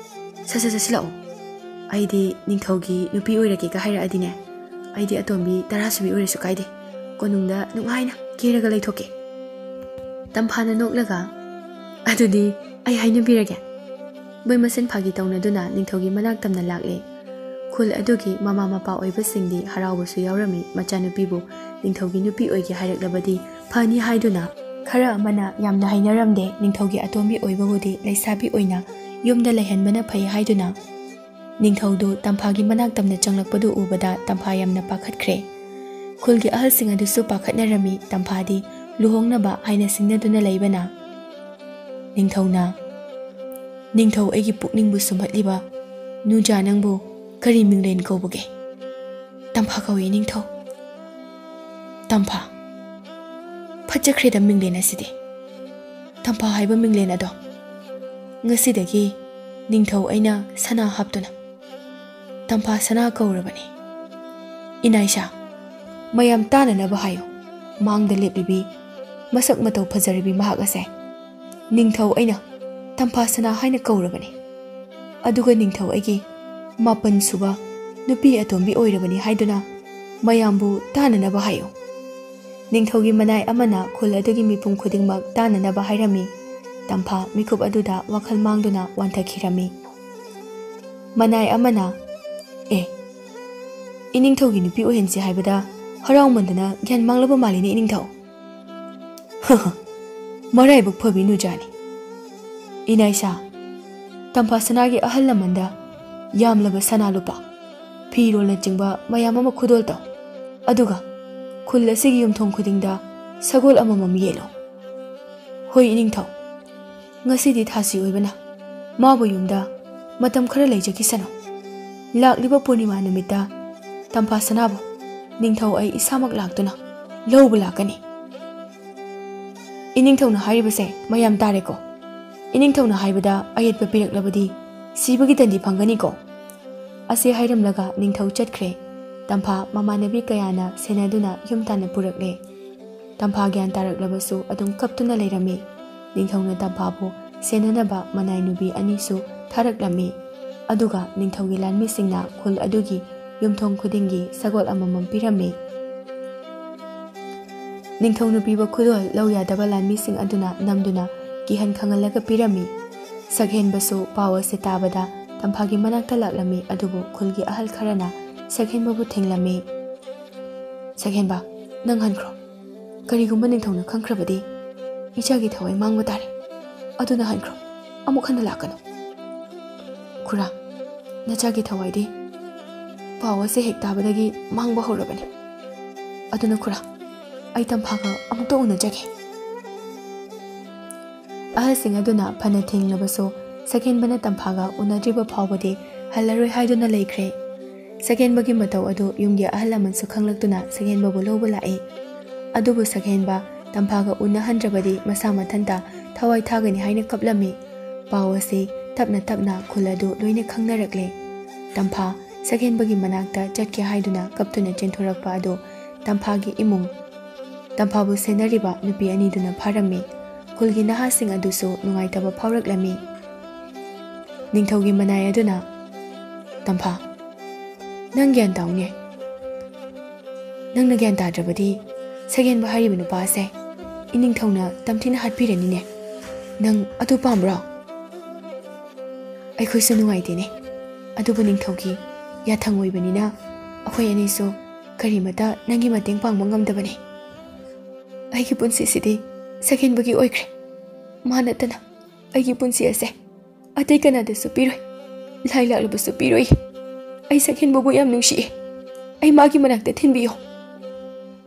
ꯁꯠ ꯁꯠ ꯆꯠꯁꯤꯜꯂꯛꯑꯣ꯫ ꯑꯩꯗꯤ ꯅꯤꯡꯊꯧꯒꯤ ꯅꯨꯄꯤ ꯑꯣꯏꯔꯒꯦꯒ ꯍꯥꯏꯔꯛꯑꯗꯤꯅꯦ, ꯑꯩꯗꯤ ꯑꯇꯣꯝꯕꯤ ꯇꯔꯥ ꯁꯨꯕꯤ ꯑꯣꯏꯔꯁꯨ ꯀꯥꯏꯗꯦ꯫ ꯀꯣꯅꯨꯡꯗ ꯅꯨꯡꯉꯥꯏꯅ ꯀꯦꯔꯒ ꯂꯩꯊꯣꯛꯀꯦ꯫" ꯇꯝꯐꯥꯅ ꯅꯣꯛꯂꯒ, "ꯑꯗꯨꯗꯤ ꯑꯩ ꯍꯥꯏꯅꯕꯤꯔꯒꯦ꯫" ꯃꯣꯏ ꯃꯁꯦꯟ ꯐꯥꯒꯤ ꯇꯧꯅꯗꯨꯅ ꯅꯤꯡꯊꯧꯒꯤ ꯃꯅꯥꯛ ꯇꯝꯅ ꯂꯥꯛꯂꯦ꯫ ꯈꯨꯜ ꯑꯗꯨꯒꯤ ꯃꯃꯥ ꯃꯄꯥ ꯑꯣꯏꯕꯁꯤꯡꯗꯤ ꯍꯔꯥꯎꯕꯁꯨ ꯌꯥꯎꯔꯝꯃꯤ꯫ ꯃꯆꯥꯅꯨꯄꯤꯕꯨ ꯅꯤꯡꯊꯧꯒꯤ ꯅꯨꯄꯤ ꯑꯣꯏꯒꯦ ꯍꯥꯏꯔꯛꯂꯕꯗꯤ ꯐꯅꯤ ꯍꯥꯏꯗꯨꯅ, ꯈꯔ ꯑꯃꯅ ꯌꯥꯝꯅ ꯍꯩꯅꯔꯝꯗꯦ, ꯅꯤꯡꯊꯧꯒꯤ ꯑꯇꯣꯝꯕꯤ ꯑꯣꯏꯕꯕꯨꯗꯤ ꯂꯩꯁꯥꯕꯤ ꯑꯣꯏꯅ ꯌꯨꯝꯗ ꯂꯩꯍꯟꯕꯅ ꯐꯩ ꯍꯥꯏꯗꯨꯅ, ꯅꯤꯡꯊꯧꯗꯨ ꯇꯝꯐꯥꯒꯤ ꯃꯅꯥꯛ ꯇꯝꯅ ꯆꯪꯂꯛꯄꯗꯨ ꯎꯕꯗ ꯇꯝꯐꯥ ꯌꯥꯝꯅ ꯄꯥꯈꯠꯈ꯭ꯔꯦ꯫ ꯈꯨꯜꯒꯤ ꯑꯍꯜꯁꯤꯡ ꯑꯗꯨꯁꯨ ꯄꯥꯈꯠꯅꯔꯝꯃꯤ, ꯇꯝꯐꯥꯗꯤ ꯂꯨꯍꯣꯡꯅꯕ ꯍꯥꯏꯅ ꯁꯤꯡꯅꯗꯨꯅ ꯂꯩꯕꯅ꯫ ꯅꯤꯡꯊꯧꯅ, "ꯅꯤꯡꯊꯧ, ꯑꯩꯒꯤ ꯄꯨꯛꯅꯤꯡꯕꯨ ꯁꯨꯝꯍꯠꯂꯤꯕ ꯅꯨꯖꯥ ꯅꯪꯕꯨ ꯀꯔꯤ ꯃꯤꯡꯂꯦꯟ ꯀꯧꯕꯒꯦ?" "ꯇꯝꯐꯥ ꯀꯧꯏ, ꯅꯤꯡꯊꯧ꯫ ꯇꯝꯐꯥ꯫ ꯐꯠꯖꯈ꯭ꯔꯦꯗ ꯃꯤꯡꯂꯦꯟ ꯑꯁꯤꯗꯤ꯫ ꯇꯝꯐꯥ ꯍꯥꯏꯕ ꯃꯤꯡꯂꯦꯟ ꯑꯗꯣ ꯉꯁꯤꯗꯒꯤ ꯅꯤꯡꯊꯧ ꯑꯩꯅ ꯁꯅꯥ ꯍꯥꯞꯇꯨꯅ ꯇꯝꯐꯥ ꯁꯅꯥ ꯀꯧꯔꯕꯅꯤ꯫ ꯏꯅꯥꯏꯁꯥ, ꯃꯌꯥꯝ ꯇꯥꯅꯅꯕ ꯍꯥꯏꯌꯨ꯫ ꯃꯥꯡꯗ ꯂꯦꯞꯂꯤꯕꯤ, ꯃꯁꯛ ꯃꯇꯧ ꯐꯖꯔꯤꯕꯤ ꯃꯍꯥꯛ ꯑꯁꯦ ꯅꯤꯡꯊꯧ ꯑꯩꯅ ꯇꯝꯐꯥ ꯁꯅꯥ ꯍꯥꯏꯅ ꯀꯧꯔꯕꯅꯤ꯫ ꯑꯗꯨꯒ ꯅꯤꯡꯊꯧ ꯑꯩꯒꯤ ꯃꯥꯄꯟ ꯁꯨꯕ ꯅꯨꯄꯤ ꯑꯇꯣꯝꯕꯤ ꯑꯣꯏꯔꯕꯅꯤ ꯍꯥꯏꯗꯨꯅ ꯃꯌꯥꯝꯕꯨ ꯇꯥꯅꯅꯕ ꯍꯥꯏꯌꯨ꯫" ꯅꯤꯡꯊꯧꯒꯤ ꯃꯅꯥꯏ ꯑꯃꯅ ꯈꯨꯜ ꯑꯗꯨꯒꯤ ꯃꯤꯄꯨꯝ ꯈꯨꯗꯤꯡꯃꯛ ꯇꯥꯅꯅꯕ ꯍꯥꯏꯔꯝꯃꯤ꯫ ꯇꯝꯐꯥ ꯃꯤꯀꯨꯞ ꯑꯗꯨꯗ ꯋꯥꯈꯜ ꯃꯥꯡꯗꯨꯅ ꯋꯥꯟꯊꯈꯤꯔꯝꯃꯤ꯫ ꯃꯅꯥꯏ ꯑꯃꯅ, "ꯑꯦ, ꯏꯅꯤꯡꯊꯧꯒꯤ ꯅꯨꯄꯤ ꯑꯣꯏꯍꯟꯁꯤ ꯍꯥꯏꯕꯗ ꯍꯔꯥꯎꯃꯟꯗꯅ ꯒ꯭ꯌꯥꯟ ꯃꯥꯡꯂꯕ ꯃꯥꯜꯂꯤꯅꯦ, ꯏꯅꯤꯡꯊꯧ꯫" "ꯃꯔꯥꯏꯕꯛ ꯐꯕꯤ ꯅꯨꯖꯥꯅꯤ꯫ ꯏꯅꯥꯏꯁꯥ, ꯇꯝꯐꯥ ꯁꯅꯥꯒꯤ ꯑꯍꯜ ꯂꯃꯟꯗ ꯌꯥꯝꯂꯕ ꯁꯅꯥ ꯂꯨꯄꯥ, ꯐꯤꯔꯣꯜꯅꯆꯤꯡꯕ ꯃꯌꯥꯝ ꯑꯃ ꯈꯨꯗꯣꯜ ꯇꯧ꯫ ꯑꯗꯨꯒ ꯈꯨꯜ ꯑꯁꯤꯒꯤ ꯌꯨꯝꯊꯣꯡ ꯈꯨꯗꯤꯡꯗ ꯁꯒꯣꯜ ꯑꯃꯃꯝ ꯌꯦꯜꯂꯨ꯫ ꯍꯣꯏ, ꯏꯅꯤꯡꯊꯧ, ꯉꯁꯤꯗꯤ ꯊꯥꯁꯤ ꯑꯣꯏꯕꯅ ꯃꯥꯕꯨ ꯌꯨꯝꯗ ꯃꯇꯝ ꯈꯔ ꯂꯩꯖꯈꯤꯁꯅꯨ꯫ ꯂꯥꯛꯂꯤꯕ ꯄꯨꯔꯅꯤꯃꯥ ꯅꯨꯃꯤꯠꯇ ꯇꯝꯐꯥ ꯁꯅꯥꯕꯨ ꯅꯤꯡꯊꯧ ꯑꯩ ꯏꯁꯥꯃꯛ ꯂꯥꯛꯇꯨꯅ ꯂꯧꯕ ꯂꯥꯛꯀꯅꯤ꯫" "ꯏꯅꯤꯡꯊꯧꯅ ꯍꯥꯏꯔꯤꯕꯁꯦ ꯃꯌꯥꯝ ꯇꯥꯔꯦꯀꯣ꯫ ꯏꯅꯤꯡꯊꯧꯅ ꯍꯥꯏꯕꯗ ꯑꯌꯦꯠꯄ ꯄꯤꯔꯛꯂꯕꯗꯤ ꯁꯤꯕꯒꯤ ꯗꯟꯗꯤ ꯐꯪꯒꯅꯤꯀꯣ꯫" ꯑꯁꯤ ꯍꯥꯏꯔꯝꯂꯒ ꯅꯤꯡꯊꯧ ꯆꯠꯈ꯭ꯔꯦ꯫ ꯇꯝꯐꯥ ꯃꯃꯥꯟꯅꯕꯤ ꯀꯌꯥꯅ ꯁꯦꯟꯅꯗꯨꯅ ꯌꯨꯝ ꯇꯥꯟꯅ ꯄꯨꯔꯛꯂꯦ꯫ ꯇꯝꯐꯥ ꯒ꯭ꯌꯥꯟ ꯇꯥꯔꯛꯂꯕꯁꯨ ꯑꯗꯨꯝ ꯀꯞꯇꯨꯅ ꯂꯩꯔꯝꯃꯤ꯫ ꯅꯤꯡꯊꯧꯅ ꯇꯝꯐꯥꯕꯨ ꯁꯦꯟꯅꯅꯕ ꯃꯅꯥꯏ ꯅꯨꯄꯤ ꯑꯅꯤꯁꯨ ꯊꯥꯔꯛꯂꯝꯃꯤ꯫ ꯑꯗꯨꯒ ꯅꯤꯡꯊꯧꯒꯤ ꯂꯥꯟꯃꯤꯁꯤꯡꯅ ꯈꯨꯜ ꯑꯗꯨꯒꯤ ꯌꯨꯝꯊꯣꯡ ꯈꯨꯗꯤꯡꯒꯤ ꯁꯒꯣꯜ ꯑꯃꯃꯝ ꯄꯤꯔꯝꯃꯤ꯫ ꯅꯤꯡꯊꯧꯅ ꯄꯤꯕ ꯈꯨꯗꯣꯜ ꯂꯧ ꯌꯥꯗꯕ ꯂꯥꯟꯃꯤꯁꯤꯡ ꯑꯗꯨꯅ ꯅꯝꯗꯨꯅ ꯀꯤꯍꯟ ꯈꯪꯍꯜꯂꯒ ꯄꯤꯔꯝꯃꯤ꯫ ꯁꯛꯍꯦꯟꯕꯁꯨ ꯄꯥꯎ ꯑꯁꯤ ꯇꯥꯕꯗ ꯇꯝꯐꯥꯒꯤ ꯃꯅꯥꯛꯇ ꯂꯥꯛꯂꯝꯃꯤ, ꯑꯗꯨꯕꯨ ꯈꯨꯜꯒꯤ ꯑꯍꯜ ꯈꯔꯅ ꯁꯛꯍꯦꯟꯕꯕꯨ ꯊꯤꯡꯂꯝꯃꯤ꯫ "ꯁꯛꯍꯦꯟꯕ, ꯅꯪ ꯍꯟꯈ꯭ꯔꯣ꯫ ꯀꯔꯤꯒꯨꯝꯕ ꯅꯤꯡꯊꯧꯅ ꯈꯪꯈ꯭ꯔꯕꯗꯤ ꯏꯆꯥꯒꯤ ꯊꯋꯥꯏ ꯃꯥꯡꯕ ꯇꯥꯔꯦ꯫ ꯑꯗꯨꯅ ꯍꯟꯈ꯭ꯔꯣ, ꯑꯃꯨꯛ ꯍꯟꯅ ꯂꯥꯛꯀꯅꯨ꯫" "ꯈꯨꯔꯥ, ꯅꯆꯥꯒꯤ ꯊꯋꯥꯏꯗꯤ ꯄꯥꯎ ꯑꯁꯤ ꯍꯦꯛ ꯇꯥꯕꯗꯒꯤ ꯃꯥꯡꯕ ꯍꯧꯔꯕꯅꯤ꯫ ꯑꯗꯨꯅ ꯈꯨꯔꯥ, ꯑꯩ ꯇꯝꯐꯥꯒ ꯑꯃꯨꯛꯇ ꯎꯅꯖꯒꯦ꯫ ꯑꯍꯜꯁꯤꯡ ꯑꯗꯨꯅ ꯐꯅ ꯊꯦꯡꯂꯕꯁꯨ, ꯁꯛꯍꯦꯟꯕꯅ ꯇꯝꯐꯥꯒ ꯎꯅꯗ꯭ꯔꯤꯕ ꯐꯥꯎꯕꯗꯤ ꯍꯜꯂꯔꯣꯏ ꯍꯥꯏꯗꯨꯅ ꯂꯩꯈ꯭ꯔꯦ꯫ ꯁꯛꯍꯦꯟꯕꯒꯤ ꯃꯇꯧ ꯑꯗꯨ ꯌꯨꯝꯒꯤ ꯑꯍꯜ ꯂꯃꯟꯁꯨ ꯈꯪꯂꯛꯇꯨꯅ ꯁꯛꯍꯦꯟꯕꯕꯨ ꯂꯧꯕ ꯂꯥꯛꯏ꯫ ꯑꯗꯨꯕꯨ ꯁꯛꯍꯦꯟꯕ ꯇꯝꯐꯥꯒ ꯎꯅꯍꯟꯗ꯭ꯔꯕꯗꯤ ꯃꯁꯥ ꯃꯊꯟꯇ ꯊꯋꯥꯏ ꯊꯥꯒꯅꯤ ꯍꯥꯏꯅ ꯀꯞꯂꯝꯃꯤ꯫ ꯄꯥꯎ ꯑꯁꯤ ꯇꯞꯅ ꯇꯞꯅ ꯈꯨꯜ ꯑꯗꯨ ꯂꯣꯏꯅ ꯈꯪꯅꯔꯛꯂꯦ꯫ ꯇꯝꯐꯥ ꯁꯛꯍꯦꯟꯕꯒꯤ ꯃꯅꯥꯛꯇ ꯆꯠꯀꯦ ꯍꯥꯏꯗꯨꯅ ꯀꯞꯇꯨꯅ ꯆꯦꯟꯊꯣꯔꯛꯄ ꯑꯗꯨ ꯇꯝꯐꯥꯒꯤ ꯏꯃꯨꯡ, ꯇꯝꯐꯥꯕꯨ ꯁꯦꯟꯅꯔꯤꯕ ꯅꯨꯄꯤ ꯑꯅꯤꯗꯨꯅ ꯐꯥꯔꯝꯃꯤ꯫ ꯈꯨꯜꯒꯤ ꯅꯍꯥꯁꯤꯡ ꯑꯗꯨꯁꯨ ꯅꯨꯡꯉꯥꯏꯇꯕ ꯐꯥꯎꯔꯛꯂꯝꯃꯤ꯫ ꯅꯤꯡꯊꯧꯒꯤ ꯃꯅꯥꯏ ꯑꯗꯨꯅ, "ꯇꯝꯐꯥ, ꯅꯪ ꯒ꯭ꯌꯥꯟ ꯇꯥꯎꯅꯦ꯫ ꯅꯪꯅ ꯒ꯭ꯌꯥꯟ ꯇꯥꯗ꯭ꯔꯕꯗꯤ ꯁꯛꯍꯦꯟꯕ ꯍꯥꯏꯔꯤꯕ ꯅꯨꯄꯥ ꯑꯁꯦ ꯏꯅꯤꯡꯊꯧꯅ ꯇꯝꯊꯤꯅ ꯍꯥꯠꯄꯤꯔꯅꯤꯅꯦ꯫ ꯅꯪ ꯑꯗꯨ ꯄꯥꯝꯕ꯭ꯔꯣ?" "ꯑꯩꯈꯣꯏꯁꯨ ꯅꯨꯡꯉꯥꯏꯇꯦꯅꯦ꯫ ꯑꯗꯨꯕꯨ ꯅꯤꯡꯊꯧꯒꯤ ꯌꯥꯊꯪ ꯑꯣꯏꯕꯅꯤꯅ ꯑꯩꯈꯣꯏ ꯑꯅꯤꯁꯨ ꯀꯔꯤꯃꯇ ꯅꯪꯒꯤ ꯃꯇꯦꯡ ꯄꯥꯡꯕ ꯉꯝꯗꯕꯅꯤ꯫ ꯑꯩꯒꯤ ꯄꯨꯟꯁꯤꯁꯤꯗꯤ ꯁꯛꯍꯦꯟꯕꯒꯤ ꯑꯣꯏꯈ꯭ꯔꯦ꯫ ꯃꯥ ꯅꯠꯇꯅ ꯑꯩꯒꯤ ꯄꯨꯟꯁꯤ ꯑꯁꯦ ꯑꯇꯩ ꯀꯅꯥꯗꯁꯨ ꯄꯤꯔꯣꯏ꯫ ꯂꯥꯏ ꯂꯥꯛꯂꯕꯁꯨ ꯄꯤꯔꯣꯏ꯫ ꯑꯩ ꯁꯛꯍꯦꯟꯕꯕꯨ ꯌꯥꯝ ꯅꯨꯡꯁꯤꯏ꯫ ꯑꯩ ꯃꯥꯒꯤ ꯃꯅꯥꯛꯇ ꯊꯤꯟꯕꯤꯌꯨ꯫"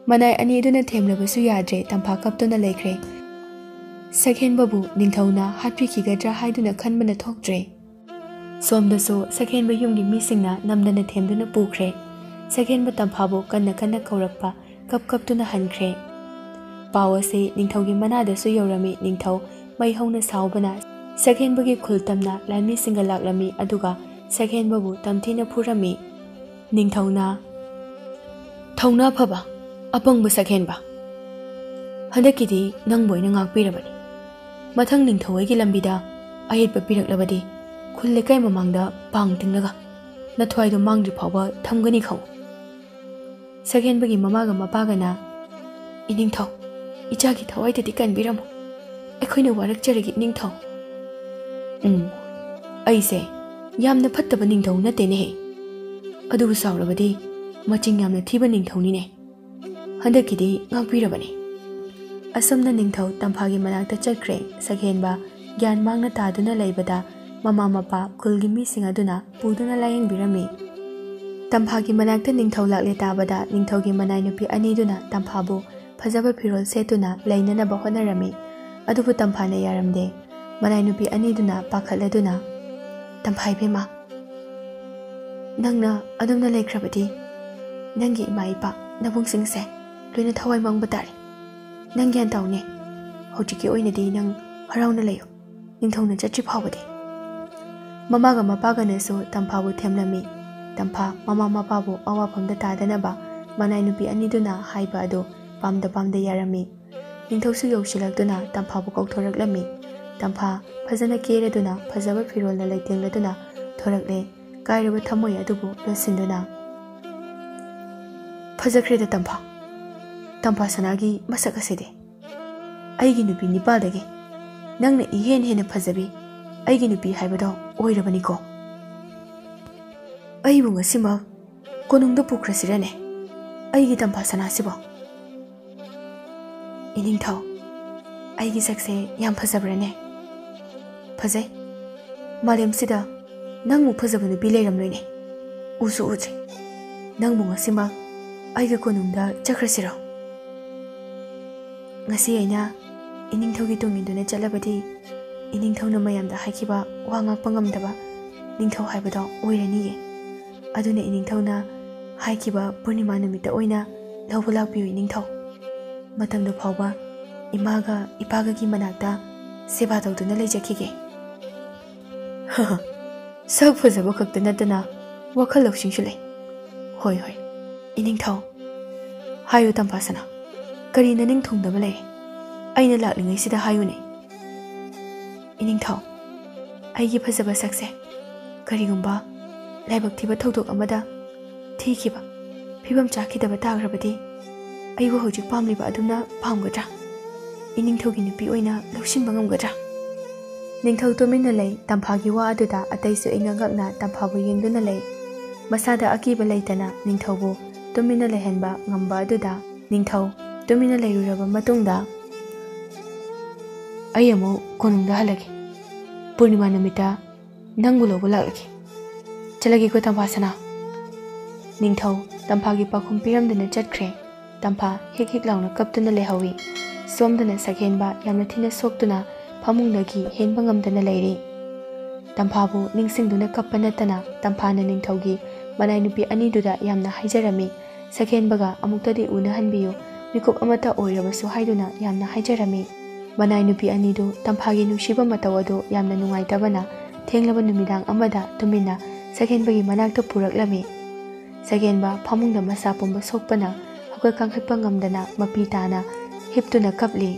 ꯃꯅꯥꯏ ꯑꯅꯤ ꯑꯗꯨꯅ ꯊꯦꯝꯂꯕꯁꯨ ꯌꯥꯗ꯭ꯔꯦ, ꯇꯝꯐꯥ ꯀꯞꯇꯨꯅ ꯂꯩꯈ꯭ꯔꯦ꯫ ꯁꯛꯍꯦꯟꯕꯕꯨ ꯅꯤꯡꯊꯧꯅ ꯍꯥꯠꯄꯤꯈꯤꯒꯗ꯭ꯔꯥ ꯍꯥꯏꯗꯨꯅ ꯈꯟꯕꯅ ꯊꯣꯛꯇ꯭ꯔꯦ꯫ ꯁꯣꯝꯗꯁꯨ ꯁꯛꯍꯦꯟꯕ ꯌꯨꯝꯒꯤ ꯃꯤꯁꯤꯡꯅ ꯅꯝꯗꯅ ꯊꯦꯝꯗꯨꯅ ꯄꯨꯈ꯭ꯔꯦ꯫ ꯁꯛꯍꯦꯟꯕ ꯇꯝꯐꯥꯕꯨ ꯀꯟꯅ ꯀꯟꯅ ꯀꯧꯔꯛꯄ, ꯀꯞ ꯀꯞꯇꯨꯅ ꯍꯟꯈ꯭ꯔꯦ꯫ ꯄꯥꯎ ꯑꯁꯤ ꯅꯤꯡꯊꯧꯒꯤ ꯃꯅꯥꯗꯁꯨ ꯌꯧꯔꯝꯃꯤ꯫ ꯅꯤꯡꯊꯧ ꯃꯩ ꯍꯧꯅ ꯁꯥꯎꯕꯅ ꯁꯛꯍꯦꯟꯕꯒꯤ ꯈꯨꯜ ꯇꯝꯅ ꯂꯥꯟꯃꯤꯁꯤꯡꯒ ꯂꯥꯛꯂꯝꯃꯤ, ꯑꯗꯨꯒ ꯁꯛꯍꯦꯟꯕꯕꯨ ꯇꯝꯊꯤꯅ ꯐꯨꯔꯝꯃꯤ꯫ ꯅꯤꯡꯊꯧꯅ, "ꯊꯧꯅꯥ ꯐꯕ ꯑꯄꯪꯕ ꯁꯛꯍꯦꯟꯕ, ꯍꯟꯗꯛꯀꯤꯗꯤ ꯅꯪꯕꯨ ꯑꯩꯅ ꯉꯥꯛꯄꯤꯔꯕꯅꯤ꯫ ꯃꯊꯪ ꯅꯤꯡꯊꯧ ꯑꯩꯒꯤ ꯂꯝꯕꯤꯗ ꯑꯌꯦꯠꯄ ꯄꯤꯔꯛꯂꯕꯗꯤ ꯈꯨꯜ ꯂꯩꯀꯥꯏ ꯃꯃꯥꯡꯗ ꯄꯥꯡ ꯇꯤꯡꯂꯒ ꯅꯊ꯭ꯋꯥꯏꯗꯣ ꯃꯥꯡꯗ꯭ꯔꯤ ꯐꯥꯎꯕ ꯊꯝꯒꯅꯤ ꯈꯪꯉꯨ꯫" ꯁꯛꯍꯦꯟꯕꯒꯤ ꯃꯃꯥꯒ ꯃꯄꯥꯒꯅ, "ꯏꯅꯤꯡꯊꯧ, ꯏꯆꯥꯒꯤ ꯊꯋꯥꯏꯗꯗꯤ ꯀꯟꯕꯤꯔꯝꯃꯨ꯫ ꯑꯩꯈꯣꯏꯅ ꯋꯥꯔꯛꯆꯔꯒꯦ ꯏꯅꯤꯡꯊꯧ꯫" "ꯎꯝ, ꯑꯩꯁꯦ ꯌꯥꯝꯅ ꯐꯠꯇꯕ ꯅꯤꯡꯊꯧ ꯅꯠꯇꯦꯅꯦꯍꯦ꯫ ꯑꯗꯨꯕꯨ ꯁꯥꯎꯔꯕꯗꯤ ꯃꯆꯤꯡ ꯌꯥꯝꯅ ꯊꯤꯕ ꯅꯤꯡꯊꯧꯅꯤꯅꯦ꯫ ꯍꯟꯗꯛꯀꯤꯗꯤ ꯉꯥꯛꯄꯤꯔꯕꯅꯤ꯫" ꯑꯁꯨꯝꯅ ꯅꯤꯡꯊꯧ ꯇꯝꯐꯥꯒꯤ ꯃꯅꯥꯛꯇ ꯆꯠꯈ꯭ꯔꯦ꯫ ꯁꯛꯍꯦꯟꯕ ꯒ꯭ꯌꯥꯟ ꯃꯥꯡꯅ ꯇꯥꯗꯨꯅ ꯂꯩꯕꯗ ꯃꯃꯥ ꯃꯄꯥ, ꯈꯨꯜꯒꯤ ꯃꯤꯁꯤꯡ ꯑꯗꯨꯅ ꯄꯨꯗꯨꯅ ꯂꯥꯌꯦꯡꯕꯤꯔꯝꯃꯤ꯫ ꯇꯝꯐꯥꯒꯤ ꯃꯅꯥꯛꯇ ꯅꯤꯡꯊꯧ ꯂꯥꯛꯂꯦ ꯇꯥꯕꯗ ꯅꯤꯡꯊꯧꯒꯤ ꯃꯅꯥꯏ ꯅꯨꯄꯤ ꯑꯅꯤꯗꯨꯅ ꯇꯝꯐꯥꯕꯨ ꯐꯖꯕ ꯐꯤꯔꯣꯜ ꯁꯦꯠꯇꯨꯅ ꯂꯩꯅꯅꯕ ꯍꯣꯠꯅꯔꯝꯃꯤ꯫ ꯑꯗꯨꯕꯨ ꯇꯝꯐꯥꯅ ꯌꯥꯔꯝꯗꯦ꯫ ꯃꯅꯥꯏ ꯅꯨꯄꯤ ꯑꯅꯤꯗꯨꯅ ꯄꯥꯈꯠꯂꯗꯨꯅ, "ꯇꯝꯐꯥ ꯏꯕꯦꯝꯃ, ꯅꯪꯅ ꯑꯗꯨꯝꯅ ꯂꯩꯈ꯭ꯔꯕꯗꯤ ꯅꯪꯒꯤ ꯏꯃꯥ ꯏꯄꯥ ꯅꯕꯨꯡꯁꯤꯡꯁꯦ ꯂꯣꯏꯅ ꯊꯋꯥꯏ ꯃꯥꯡꯕ ꯇꯥꯔꯦ꯫ ꯅꯪ ꯒ꯭ꯌꯥꯟ ꯇꯥꯎꯅꯦ꯫ ꯍꯧꯖꯤꯛꯀꯤ ꯑꯣꯏꯅꯗꯤ ꯅꯪ ꯍꯔꯥꯎꯅ ꯂꯩꯌꯨ, ꯅꯤꯡꯊꯧꯅ ꯆꯠꯇ꯭ꯔꯤ ꯐꯥꯎꯕꯗꯤ"꯫ ꯃꯃꯥꯒ ꯃꯄꯥꯒꯅꯁꯨ ꯇꯝꯐꯥꯕꯨ ꯊꯦꯝꯂꯝꯃꯤ꯫ ꯇꯝꯐꯥ ꯃꯃꯥ ꯃꯄꯥꯕꯨ ꯑꯋꯥꯐꯝꯗ ꯇꯥꯗꯅꯕ ꯃꯅꯥꯏ ꯅꯨꯄꯤ ꯑꯅꯤꯗꯨꯅ ꯍꯥꯏꯕ ꯑꯗꯨ ꯄꯥꯝꯗ ꯄꯥꯝꯗ ꯌꯥꯔꯝꯃꯤ꯫ ꯅꯤꯡꯊꯧꯁꯨ ꯌꯧꯁꯤꯜꯂꯛꯇꯨꯅ ꯇꯝꯐꯥꯕꯨ ꯀꯧꯊꯣꯔꯛꯂꯝꯃꯤ꯫ ꯇꯝꯐꯥ ꯐꯖꯅ ꯀꯦꯔꯗꯨꯅ ꯐꯖꯕ ꯐꯤꯔꯣꯜꯅ ꯂꯩꯇꯦꯡꯂꯗꯨꯅ ꯊꯣꯔꯛꯂꯦ, ꯀꯥꯏꯔꯕ ꯊꯃꯣꯏ ꯑꯗꯨꯕꯨ ꯂꯣꯠꯁꯤꯟꯗꯨꯅ꯫ "ꯐꯖꯈ꯭ꯔꯦꯗ ꯇꯝꯐꯥ, ꯇꯝꯐꯥ ꯁꯅꯥꯒꯤ ꯃꯁꯛ ꯑꯁꯤꯗꯤ꯫ ꯑꯩꯒꯤ ꯅꯨꯄꯤ ꯅꯤꯄꯥꯗꯒꯤ ꯅꯪꯅ ꯏꯍꯦꯟ ꯍꯦꯟꯅ ꯐꯖꯕꯤ ꯑꯩꯒꯤ ꯅꯨꯄꯤ ꯍꯥꯏꯕꯗꯣ ꯑꯣꯏꯔꯕꯅꯤꯀꯣ꯫ ꯑꯩꯕꯨ ꯉꯁꯤꯃꯛ ꯀꯣꯅꯨꯡꯗ ꯄꯨꯈ꯭ꯔꯁꯤꯔꯅꯦ, ꯑꯩꯒꯤ ꯇꯝꯐꯥ ꯁꯅꯥꯁꯤꯕꯣ?" "ꯏꯅꯤꯡꯊꯧ, ꯑꯩꯒꯤ ꯁꯛꯁꯦ ꯌꯥꯝ ꯐꯖꯕ꯭ꯔꯅꯦ?" "ꯐꯖꯩ꯫ ꯃꯥꯂꯦꯝꯁꯤꯗ ꯅꯪꯃꯨꯛ ꯐꯖꯕ ꯅꯨꯄꯤ ꯂꯩꯔꯝꯂꯣꯏꯅꯦ꯫ ꯎꯁꯨ ꯎꯗ꯭ꯔꯤ꯫ ꯅꯪꯕꯨ ꯉꯁꯤꯃꯛ ꯑꯩꯒ ꯀꯣꯅꯨꯡꯗ ꯆꯠꯈ꯭ꯔꯁꯤꯔꯣ?" "ꯉꯁꯤ ꯑꯩꯅ ꯏꯅꯤꯡꯊꯧꯒꯤ ꯇꯨꯡ ꯏꯟꯗꯨꯅ ꯆꯠꯂꯕꯗꯤ ꯏꯅꯤꯡꯊꯧꯅ ꯃꯌꯥꯝꯗ ꯍꯥꯏꯈꯤꯕ ꯋꯥ ꯉꯥꯛꯄ ꯉꯝꯗꯕ ꯅꯤꯡꯊꯧ ꯍꯥꯏꯕꯗꯣ ꯑꯣꯏꯔꯅꯤꯌꯦ꯫ ꯑꯗꯨꯅ ꯏꯅꯤꯡꯊꯧꯅ ꯍꯥꯏꯈꯤꯕ ꯄꯨꯔꯅꯤꯃꯥ ꯅꯨꯃꯤꯠꯇ ꯑꯣꯏꯅ ꯂꯧꯕ ꯂꯥꯛꯄꯤꯌꯨ ꯏꯅꯤꯡꯊꯧ꯫ ꯃꯇꯝꯗꯨ ꯐꯥꯎꯕ ꯏꯃꯥꯒ ꯏꯄꯥꯒꯒꯤ ꯃꯅꯥꯛꯇ ꯁꯦꯕꯥ ꯇꯧꯗꯨꯅ ꯂꯩꯖꯈꯤꯒꯦ꯫" "ꯁꯛ ꯐꯖꯕ ꯈꯛꯇ ꯅꯠꯇꯅ ꯋꯥꯈꯜ ꯂꯧꯁꯤꯡꯁꯨ ꯂꯩ꯫ ꯍꯣꯏ, ꯍꯣꯏ, ꯏꯅꯤꯡꯊꯧ꯫ ꯍꯥꯏꯌꯨ ꯇꯝꯐꯥꯁꯅꯥ, ꯀꯔꯤ ꯅꯅꯤꯡ ꯊꯨꯡꯗꯕ ꯂꯩ? ꯑꯩꯅ ꯂꯥꯛꯂꯤꯉꯩꯁꯤꯗ ꯍꯥꯏꯌꯨꯅꯦ꯫" "ꯏꯅꯤꯡꯊꯧ, ꯑꯩꯒꯤ ꯐꯖꯕ ꯁꯛꯁꯦ ꯀꯔꯤꯒꯨꯝꯕ ꯂꯥꯏꯕꯛ ꯊꯤꯕ ꯊꯧꯗꯣꯛ ꯑꯃꯗ ꯊꯤꯈꯤꯕ, ꯐꯤꯕꯝ ꯆꯥꯈꯤꯗꯕ ꯇꯥꯈ꯭ꯔꯕꯗꯤ ꯑꯩꯕꯨ ꯍꯧꯖꯤꯛ ꯄꯥꯝꯂꯤꯕ ꯑꯗꯨꯝꯅ ꯄꯥꯝꯒꯗ꯭ꯔꯥ? ꯏꯅꯤꯡꯊꯧꯒꯤ ꯅꯨꯄꯤ ꯑꯣꯏꯅ ꯂꯧꯁꯤꯟꯕ ꯉꯝꯒꯗ꯭ꯔꯥ?" ꯅꯤꯡꯊꯧ ꯇꯨꯃꯤꯟꯅ ꯂꯩ꯫ ꯇꯝꯐꯥꯒꯤ ꯋꯥ ꯑꯗꯨꯗ ꯑꯇꯩꯁꯨ ꯏꯉꯛ ꯉꯛꯅ ꯇꯝꯐꯥꯕꯨ ꯌꯦꯡꯗꯨꯅ ꯂꯩ꯫ ꯃꯁꯥꯗ ꯑꯀꯤꯕ ꯂꯩꯇꯅ ꯅꯤꯡꯊꯧꯕꯨ ꯇꯨꯃꯤꯟꯅ ꯂꯩꯍꯟꯕ ꯉꯝꯕ ꯑꯗꯨꯗ ꯅꯤꯡꯊꯧ ꯇꯨꯃꯤꯟꯅ ꯂꯩꯔꯨꯔꯕ ꯃꯇꯨꯡꯗ, "ꯑꯩ ꯑꯃꯨꯛ ꯀꯣꯅꯨꯡꯗ ꯍꯜꯂꯒꯦ꯫ ꯄꯨꯔꯅꯤꯃꯥ ꯅꯨꯃꯤꯠꯇ ꯅꯪꯕꯨ ꯂꯧꯕ ꯂꯥꯛꯂꯒꯦ꯫ ꯆꯠꯂꯒꯦꯀꯣ, ꯇꯝꯐꯥ ꯁꯅꯥ꯫ ꯅꯤꯡꯊꯧ ꯇꯝꯐꯥꯒꯤ ꯄꯥꯎꯈꯨꯝ ꯄꯤꯔꯝꯗꯅ ꯆꯠꯈ꯭ꯔꯦ꯫ ꯇꯝꯐꯥ ꯍꯤꯛ ꯍꯤꯛ ꯂꯥꯎꯅ ꯀꯞꯇꯨꯅ ꯂꯩꯍꯧꯏ꯫ ꯁꯣꯝꯗꯅ ꯁꯛꯍꯦꯟꯕ ꯌꯥꯝꯅ ꯊꯤꯅ ꯁꯣꯛꯇꯨꯅ ꯐꯃꯨꯡꯗꯒꯤ ꯍꯦꯟꯕ ꯉꯝꯗꯅ ꯂꯩꯔꯤ꯫ ꯇꯝꯐꯥꯕꯨ ꯅꯤꯡꯁꯤꯡꯗꯨꯅ ꯀꯞꯄ ꯅꯠꯇꯅ ꯇꯝꯐꯥꯅ ꯅꯤꯡꯊꯧꯒꯤ ꯃꯅꯥꯏ ꯅꯨꯄꯤ ꯑꯅꯤꯗꯨꯗ ꯌꯥꯝꯅ ꯍꯥꯏꯖꯔꯝꯃꯤ꯫ ꯁꯛꯍꯦꯟꯕꯒ ꯑꯃꯨꯛꯇꯗꯤ ꯎꯅꯍꯟꯕꯤꯌꯨ, ꯃꯤꯀꯨꯞ ꯑꯃꯠꯇ ꯑꯣꯏꯔꯕꯁꯨ ꯍꯥꯏꯗꯨꯅ ꯌꯥꯝꯅ ꯍꯥꯏꯖꯔꯝꯃꯤ꯫ ꯃꯅꯥꯏ ꯅꯨꯄꯤ ꯑꯅꯤꯗꯨ ꯇꯝꯐꯥꯒꯤ ꯅꯨꯡꯁꯤꯕ ꯃꯇꯧ ꯑꯗꯨ ꯌꯥꯝꯅ ꯅꯨꯡꯉꯥꯏꯇꯕꯅ ꯊꯦꯡꯂꯕ ꯅꯨꯃꯤꯗꯥꯡ ꯑꯃꯗ ꯇꯨꯃꯤꯟꯅ ꯁꯛꯍꯦꯟꯕꯒꯤ ꯃꯅꯥꯛꯇ ꯄꯨꯔꯛꯂꯝꯃꯤ꯫ ꯁꯛꯍꯦꯟꯕ ꯐꯃꯨꯡꯗ ꯃꯁꯥ ꯄꯨꯝꯕ ꯁꯣꯛꯄꯅ ꯍꯧꯒꯠ ꯀꯥꯡꯈꯠꯄ ꯉꯝꯗꯅ ꯃꯄꯤ ꯇꯥꯅ ꯍꯤꯞꯇꯨꯅ ꯀꯞꯂꯤ꯫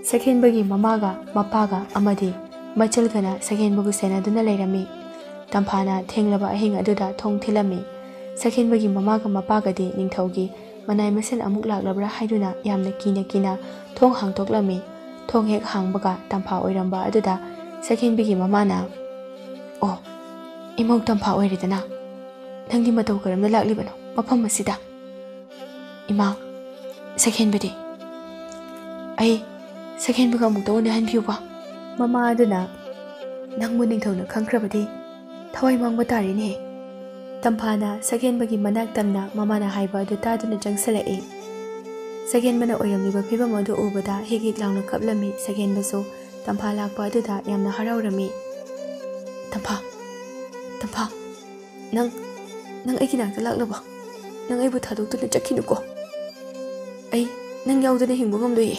ꯁꯛꯍꯦꯟꯕꯒꯤ ꯃꯃꯥꯒ ꯃꯄꯥꯒ ꯑꯃꯗꯤ ꯃꯆꯜꯒꯅ ꯁꯛꯍꯦꯟꯕꯕꯨ ꯁꯦꯟꯅꯗꯨꯅ ꯂꯩꯔꯝꯃꯤ꯫ ꯇꯝꯐꯥꯅ ꯊꯦꯡꯂꯕ ꯑꯍꯤꯡ ꯑꯗꯨꯗ ꯊꯣꯡ ꯊꯤꯜꯂꯝꯃꯤ꯫ ꯁꯛꯍꯦꯟꯕꯒꯤ ꯃꯃꯥꯒ ꯃꯄꯥꯒꯗꯤ ꯅꯤꯡꯊꯧꯒꯤ ꯃꯅꯥꯏ ꯃꯁꯦꯟ ꯑꯃꯨꯛ ꯂꯥꯛꯂꯕ꯭ꯔꯥ ꯍꯥꯏꯗꯨꯅ ꯌꯥꯝꯅ ꯀꯤꯅ ꯀꯤꯅ ꯊꯣꯡ ꯍꯥꯡꯗꯣꯛꯂꯝꯃꯤ꯫ ꯊꯣꯡ ꯍꯦꯛ ꯍꯥꯡꯕꯒ ꯇꯝꯐꯥ ꯑꯣꯏꯔꯝꯕ ꯑꯗꯨꯗ ꯁꯛꯍꯦꯟꯕꯤꯒꯤ ꯃꯃꯥꯅ, "ꯑꯣ, ꯏꯃꯧ ꯇꯝꯐꯥ ꯑꯣꯏꯔꯦꯗꯅ꯫ ꯅꯪꯗꯤ ꯃꯇꯧ ꯀꯔꯝꯅ ꯂꯥꯛꯂꯤꯕꯅꯣ ꯃꯐꯝ ꯑꯁꯤꯗ?" "ꯏꯃꯥ, ꯁꯛꯍꯦꯟꯕꯗꯤ?" "ꯑꯩ ꯁꯛꯍꯦꯟꯕꯒ ꯑꯃꯨꯛꯇ ꯎꯅꯍꯟꯕꯤꯌꯨꯕ?" ꯃꯃꯥ ꯑꯗꯨꯅ, "ꯅꯪꯕꯨ ꯅꯤꯡꯊꯧꯅ ꯈꯪꯈ꯭ꯔꯕꯗꯤ ꯊꯋꯥꯏ ꯃꯥꯡꯕ ꯇꯥꯔꯦꯅꯦ꯫" ꯇꯝꯐꯥꯅ ꯁꯛꯍꯦꯟꯕꯒꯤ ꯃꯅꯥꯛ ꯇꯝꯅ ꯃꯃꯥꯅ ꯍꯥꯏꯕ ꯑꯗꯨ ꯇꯥꯗꯨꯅ ꯆꯪꯁꯤꯜꯂꯛꯏ꯫ ꯁꯛꯍꯦꯟꯕꯅ ꯑꯣꯏꯔꯝꯂꯤꯕ ꯐꯤꯕꯝ ꯑꯗꯨ ꯎꯕꯗ ꯍꯤꯛ ꯍꯤꯛ ꯂꯥꯎꯅ ꯀꯞꯂꯝꯃꯤ꯫ ꯁꯛꯍꯦꯟꯕꯁꯨ ꯇꯝꯐꯥ ꯂꯥꯛꯄ ꯑꯗꯨꯗ ꯌꯥꯝꯅ ꯍꯔꯥꯎꯔꯝꯃꯤ꯫ "ꯇꯝꯐꯥ, ꯇꯝꯐꯥ, ꯅꯪ, ꯅꯪ ꯑꯩꯒꯤ ꯅꯥꯛꯇ ꯂꯥꯛꯂꯕ? ꯅꯪ ꯑꯩꯕꯨ ꯊꯥꯗꯣꯛꯇꯨꯅ ꯆꯠꯈꯤꯅꯨꯀꯣ꯫ ꯑꯩ ꯅꯪ ꯌꯥꯎꯗꯅ ꯍꯤꯡꯕ ꯉꯝꯂꯣꯏꯌꯦ꯫"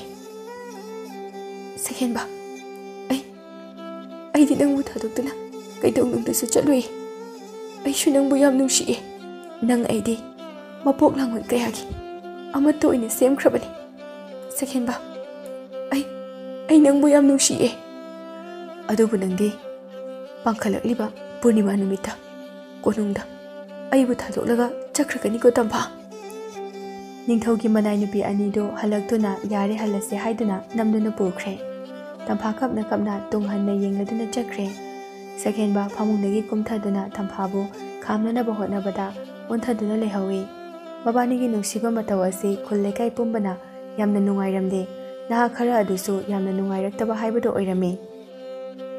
"ꯁꯛꯍꯦꯟꯕ, ꯑꯩ, ꯑꯩꯗꯤ ꯅꯪꯕꯨ ꯊꯥꯗꯣꯛꯇꯨꯅ ꯀꯩꯗꯧꯅꯨꯡꯗꯁꯨ ꯆꯠꯂꯣꯏꯌꯦ꯫ ꯑꯩꯁꯨ ꯅꯪꯕꯨ ꯌꯥꯝ ꯅꯨꯡꯁꯤꯌꯦ꯫ ꯅꯪ ꯑꯩꯗꯤ ꯃꯄꯣꯛ ꯂꯥꯡꯕꯟ ꯀꯌꯥꯒꯤ ꯑꯃꯠꯇ ꯑꯣꯏꯅ ꯁꯦꯝꯈ꯭ꯔꯕꯅꯤ꯫ ꯁꯛꯍꯦꯟꯕ, ꯑꯩ, ꯑꯩ ꯅꯪꯕꯨ ꯌꯥꯝ ꯅꯨꯡꯁꯤꯌꯦ꯫" ꯑꯗꯨꯕꯨ ꯅꯪꯗꯤ ꯄꯥꯡꯈꯠꯂꯛꯂꯤꯕ ꯄꯨꯔꯅꯤꯃꯥ ꯅꯨꯃꯤꯠꯇ ꯀꯣꯅꯨꯡꯗ ꯑꯩꯕꯨ ꯊꯥꯗꯣꯛꯂꯒ ꯆꯠꯈ꯭ꯔꯒꯅꯤꯀꯣ, ꯇꯝꯐꯥ꯫ ꯅꯤꯡꯊꯧꯒꯤ ꯃꯅꯥꯏ ꯅꯨꯄꯤ ꯑꯅꯤꯗꯨ ꯍꯜꯂꯛꯇꯨꯅ ꯌꯥꯔꯦ ꯍꯜꯂꯁꯦ ꯍꯥꯏꯗꯨꯅ ꯅꯝꯗꯨꯅ ꯄꯨꯈ꯭ꯔꯦ꯫ ꯇꯝꯐꯥ ꯀꯞꯅ ꯀꯞꯅ ꯇꯨꯡ ꯍꯟꯅ ꯌꯦꯡꯂꯗꯨꯅ ꯆꯠꯈ꯭ꯔꯦ꯫ ꯁꯛꯍꯦꯟꯕ ꯐꯃꯨꯡꯗꯒꯤ ꯀꯨꯝꯊꯗꯨꯅ ꯇꯝꯐꯥꯕꯨ ꯈꯥꯝꯅꯅꯕ ꯍꯣꯠꯅꯕꯗ ꯑꯣꯟꯊꯗꯨꯅ ꯂꯩꯍꯧꯏ꯫ ꯃꯕꯥꯅꯤꯒꯤ ꯅꯨꯡꯁꯤꯕ ꯃꯇꯧ ꯑꯁꯤ ꯈꯨꯜ ꯂꯩꯀꯥꯏ ꯄꯨꯝꯕꯅ ꯌꯥꯝꯅ ꯅꯨꯡꯉꯥꯏꯔꯝꯗꯦ꯫ ꯅꯍꯥ ꯈꯔ ꯑꯗꯨꯁꯨ ꯌꯥꯝꯅ ꯅꯨꯡꯉꯥꯏꯔꯛꯇꯕ ꯍꯥꯏꯕꯗꯨ ꯑꯣꯏꯔꯝꯃꯤ꯫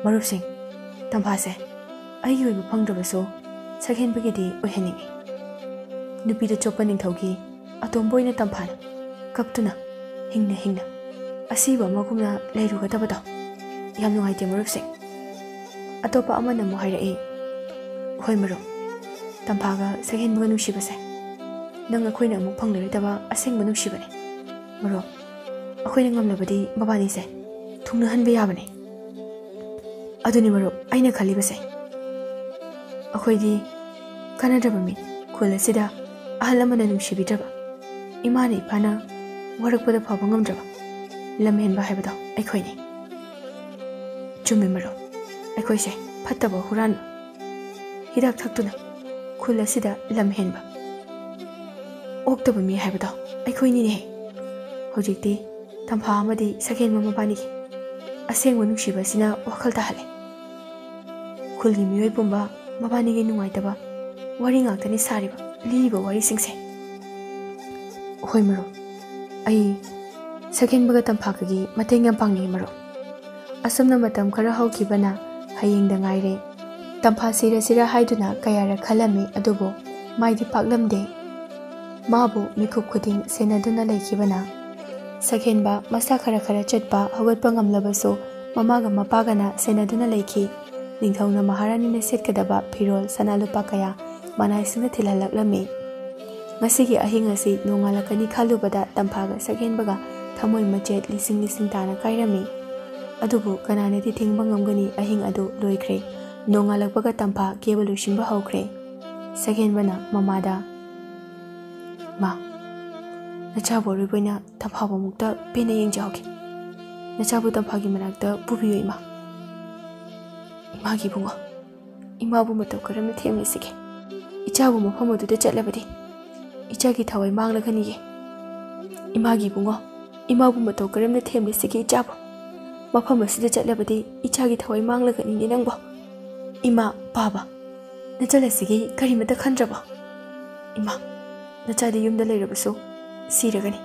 "ꯃꯔꯨꯞꯁꯤꯡ, ꯇꯝꯐꯥꯁꯦ ꯑꯩꯒꯤ ꯑꯣꯏꯕ ꯐꯪꯗ꯭ꯔꯕꯁꯨ ꯁꯛꯍꯦꯟꯕꯒꯤꯗꯤ ꯑꯣꯏꯍꯟꯅꯤꯡꯏ꯫ ꯅꯨꯄꯤꯗ ꯆꯣꯞꯄ ꯅꯤꯡꯊꯧꯒꯤ ꯑꯇꯣꯝꯕ ꯑꯣꯏꯅ ꯇꯝꯐꯥꯅ ꯀꯞꯇꯨꯅ ꯍꯤꯡꯅ ꯍꯤꯡꯅ ꯑꯁꯤꯕ ꯑꯃꯒꯨꯝꯅ ꯂꯩꯔꯨꯒꯗꯕꯗꯣ ꯌꯥꯝ ꯅꯨꯡꯉꯥꯏꯇꯦ ꯃꯔꯨꯞꯁꯤꯡ꯫ ꯑꯇꯣꯞꯄ ꯑꯃꯅ ꯑꯃꯨꯛ ꯍꯥꯏꯔꯛꯏ, "ꯍꯣꯏ ꯃꯔꯨꯞ, ꯇꯝꯐꯥꯒ ꯁꯛꯍꯦꯟꯕꯒ ꯅꯨꯡꯁꯤꯕꯁꯦ ꯅꯪ ꯑꯩꯈꯣꯏꯅ ꯑꯃꯨꯛ ꯐꯪꯂꯔꯣꯏꯗꯕ ꯑꯁꯦꯡꯕ ꯅꯨꯡꯁꯤꯕꯅꯦ꯫ ꯃꯔꯨꯞ, ꯑꯩꯈꯣꯏꯅ ꯉꯝꯂꯕꯗꯤ ꯃꯕꯥꯅꯤꯁꯦ ꯊꯨꯡꯅꯍꯟꯕ ꯌꯥꯕꯅꯦ꯫" ꯑꯗꯨꯅꯤ ꯃꯔꯨꯞ ꯑꯩꯅ ꯈꯜꯂꯤꯕꯁꯦ꯫ ꯑꯩꯈꯣꯏꯗꯤ ꯀꯥꯟꯅꯗ꯭ꯔꯕ ꯃꯤ, ꯈꯨꯜ ꯑꯁꯤꯗ ꯑꯍꯜ ꯑꯃꯅ ꯅꯨꯡꯁꯤꯕꯤꯗ꯭ꯔꯕ, ꯏꯃꯥꯅ ꯏꯄꯥꯅ ꯋꯥꯔꯛꯄꯗ ꯐꯕ ꯉꯝꯗ꯭ꯔꯕ, ꯂꯝ ꯍꯦꯟꯕ ꯍꯥꯏꯕꯗꯣ ꯑꯩꯈꯣꯏꯅꯤ꯫ ꯆꯨꯝꯃꯤ ꯃꯔꯨꯞ, ꯑꯩꯈꯣꯏꯁꯦ ꯐꯠꯇꯕ ꯍꯨꯔꯥꯟꯕ, ꯍꯤꯗꯥꯛ ꯊꯛꯇꯨꯅ ꯈꯨꯜ ꯑꯁꯤꯗ ꯂꯝ ꯍꯦꯟꯕ, ꯑꯣꯛꯇꯕ ꯃꯤ ꯍꯥꯏꯕꯗꯣ ꯑꯩꯈꯣꯏꯅꯤꯅꯦ꯫ ꯍꯧꯖꯤꯛꯇꯤ ꯇꯝꯐꯥ ꯑꯃꯗꯤ ꯁꯛꯍꯦꯟꯕ ꯃꯕꯥꯅꯤꯒꯤ ꯑꯁꯦꯡꯕ ꯅꯨꯡꯁꯤꯕ ꯑꯁꯤꯅ ꯋꯥꯈꯜ ꯇꯥꯍꯜꯂꯦ꯫ ꯈꯨꯜꯒꯤ ꯃꯤꯑꯣꯏ ꯄꯨꯝꯕ ꯃꯕꯥꯅꯤꯒꯤ ꯅꯨꯡꯉꯥꯏꯇꯕ ꯋꯥꯔꯤ ꯉꯥꯛꯇꯅꯤ ꯁꯥꯔꯤꯕ, ꯂꯤꯔꯤꯕ ꯋꯥꯔꯤꯁꯤꯡꯁꯦ꯫ ꯍꯣꯏ ꯃꯔꯨꯞ, ꯑꯩ ꯁꯛꯍꯦꯟꯕꯒ ꯇꯝꯐꯥꯒꯒꯤ ꯃꯇꯦꯡ ꯌꯥꯝ ꯄꯥꯡꯅꯤꯡꯏ ꯃꯔꯨꯞ꯫ ꯑꯁꯨꯝꯅ ꯃꯇꯝ ꯈꯔ ꯍꯧꯈꯤꯕꯅ ꯍꯌꯦꯡꯗ ꯉꯥꯏꯔꯦ꯫ ꯇꯝꯐꯥ ꯁꯤꯔꯁꯤꯔ ꯍꯥꯏꯗꯨꯅ ꯀꯌꯥꯔꯛ ꯈꯜꯂꯝꯃꯤ, ꯑꯗꯨꯕꯨ ꯃꯥꯏꯗꯤ ꯄꯥꯛꯂꯝꯗꯦ꯫ ꯃꯥꯕꯨ ꯃꯤꯀꯨꯞ ꯈꯨꯗꯤꯡ ꯁꯦꯟꯅꯗꯨꯅ ꯂꯩꯈꯤꯕꯅ ꯁꯛꯍꯦꯟꯕ ꯃꯁꯥ ꯈꯔ ꯈꯔ ꯆꯠꯄ ꯍꯧꯒꯠꯄ ꯉꯝꯂꯕꯁꯨ ꯃꯃꯥꯒ ꯃꯄꯥꯒꯅ ꯁꯦꯟꯅꯗꯨꯅ ꯂꯩꯈꯤ꯫ ꯅꯤꯡꯊꯧꯅ ꯃꯍꯥꯔꯥꯅꯤꯅ ꯁꯦꯠꯀꯗꯕ ꯐꯤꯔꯣꯜ ꯁꯅꯥ ꯂꯨꯄꯥ ꯀꯌꯥ ꯃꯅꯥꯏꯁꯤꯡꯗ ꯊꯤꯜꯍꯜꯂꯛꯂꯝꯃꯤ꯫ ꯉꯁꯤꯒꯤ ꯑꯍꯤꯡ ꯑꯁꯤ ꯅꯣꯡꯉꯥꯜꯂꯛꯀꯅꯤ ꯈꯜꯂꯨꯕꯗ ꯇꯝꯐꯥꯒ ꯁꯛꯍꯦꯟꯕꯒ ꯊꯃꯣꯏ ꯃꯆꯦꯠ ꯂꯤꯁꯤꯡ ꯂꯤꯁꯤꯡ ꯇꯥꯅ ꯀꯥꯏꯔꯝꯃꯤ꯫ ꯑꯗꯨꯕꯨ ꯀꯅꯥꯅꯗꯤ ꯊꯤꯡꯕ ꯉꯝꯒꯅꯤ? ꯑꯍꯤꯡ ꯑꯗꯨ ꯂꯣꯏꯈ꯭ꯔꯦ꯫ ꯅꯣꯡꯉꯥꯜꯂꯛꯄꯒ ꯇꯝꯐꯥ ꯀꯦꯕ ꯂꯣꯏꯁꯤꯟꯕ ꯍꯧꯈ꯭ꯔꯦ꯫ ꯁꯛꯍꯦꯟꯕꯅ ꯃꯃꯥꯗ, "ꯃꯥ, ꯅꯆꯥꯕꯨ ꯑꯔꯣꯏꯕ ꯑꯣꯏꯅ ꯇꯝꯐꯥꯕꯨ ꯑꯃꯨꯛꯇ ꯄꯦꯟꯅ ꯌꯦꯡꯖꯍꯧꯒꯦ꯫ ꯅꯆꯥꯕꯨ ꯇꯝꯐꯥꯒꯤ ꯃꯅꯥꯛꯇ ꯄꯨꯕꯤꯌꯨ ꯏꯃꯥ꯫" "ꯏꯃꯥꯒꯤ ꯏꯕꯨꯡꯉꯣ, ꯏꯃꯥꯕꯨ ꯃꯇꯧ ꯀꯔꯝꯅ ꯊꯦꯝꯂꯁꯤꯒꯦ? ꯏꯆꯥꯕꯨ ꯃꯐꯝ ꯑꯗꯨꯗ ꯆꯠꯂꯕꯗꯤ ꯏꯆꯥꯒꯤ ꯊꯋꯥꯏ ꯃꯥꯡꯂꯒꯅꯤꯌꯦ꯫ ꯏꯃꯥꯒꯤ ꯏꯕꯨꯡꯉꯣ, ꯏꯃꯥꯕꯨ ꯃꯇꯧ ꯀꯔꯝꯅ ꯊꯦꯝꯂꯁꯤꯒꯦ ꯏꯆꯥꯕꯨ? ꯃꯐꯝ ꯑꯁꯤꯗ ꯆꯠꯂꯕꯗꯤ ꯏꯆꯥꯒꯤ ꯊꯋꯥꯏ ꯃꯥꯡꯂꯒꯅꯤꯅꯦ ꯅꯪꯕꯣ꯫ ꯏꯃꯥ, ꯄꯥꯕ, ꯅꯆꯜ ꯑꯁꯤꯒꯤ ꯀꯔꯤꯃꯇ ꯈꯟꯗ꯭ꯔꯕꯣ? ꯏꯃꯥ, ꯅꯆꯥꯗꯤ ꯌꯨꯝꯗ ꯂꯩꯔꯕꯁꯨ ꯁꯤꯔꯒꯅꯤ,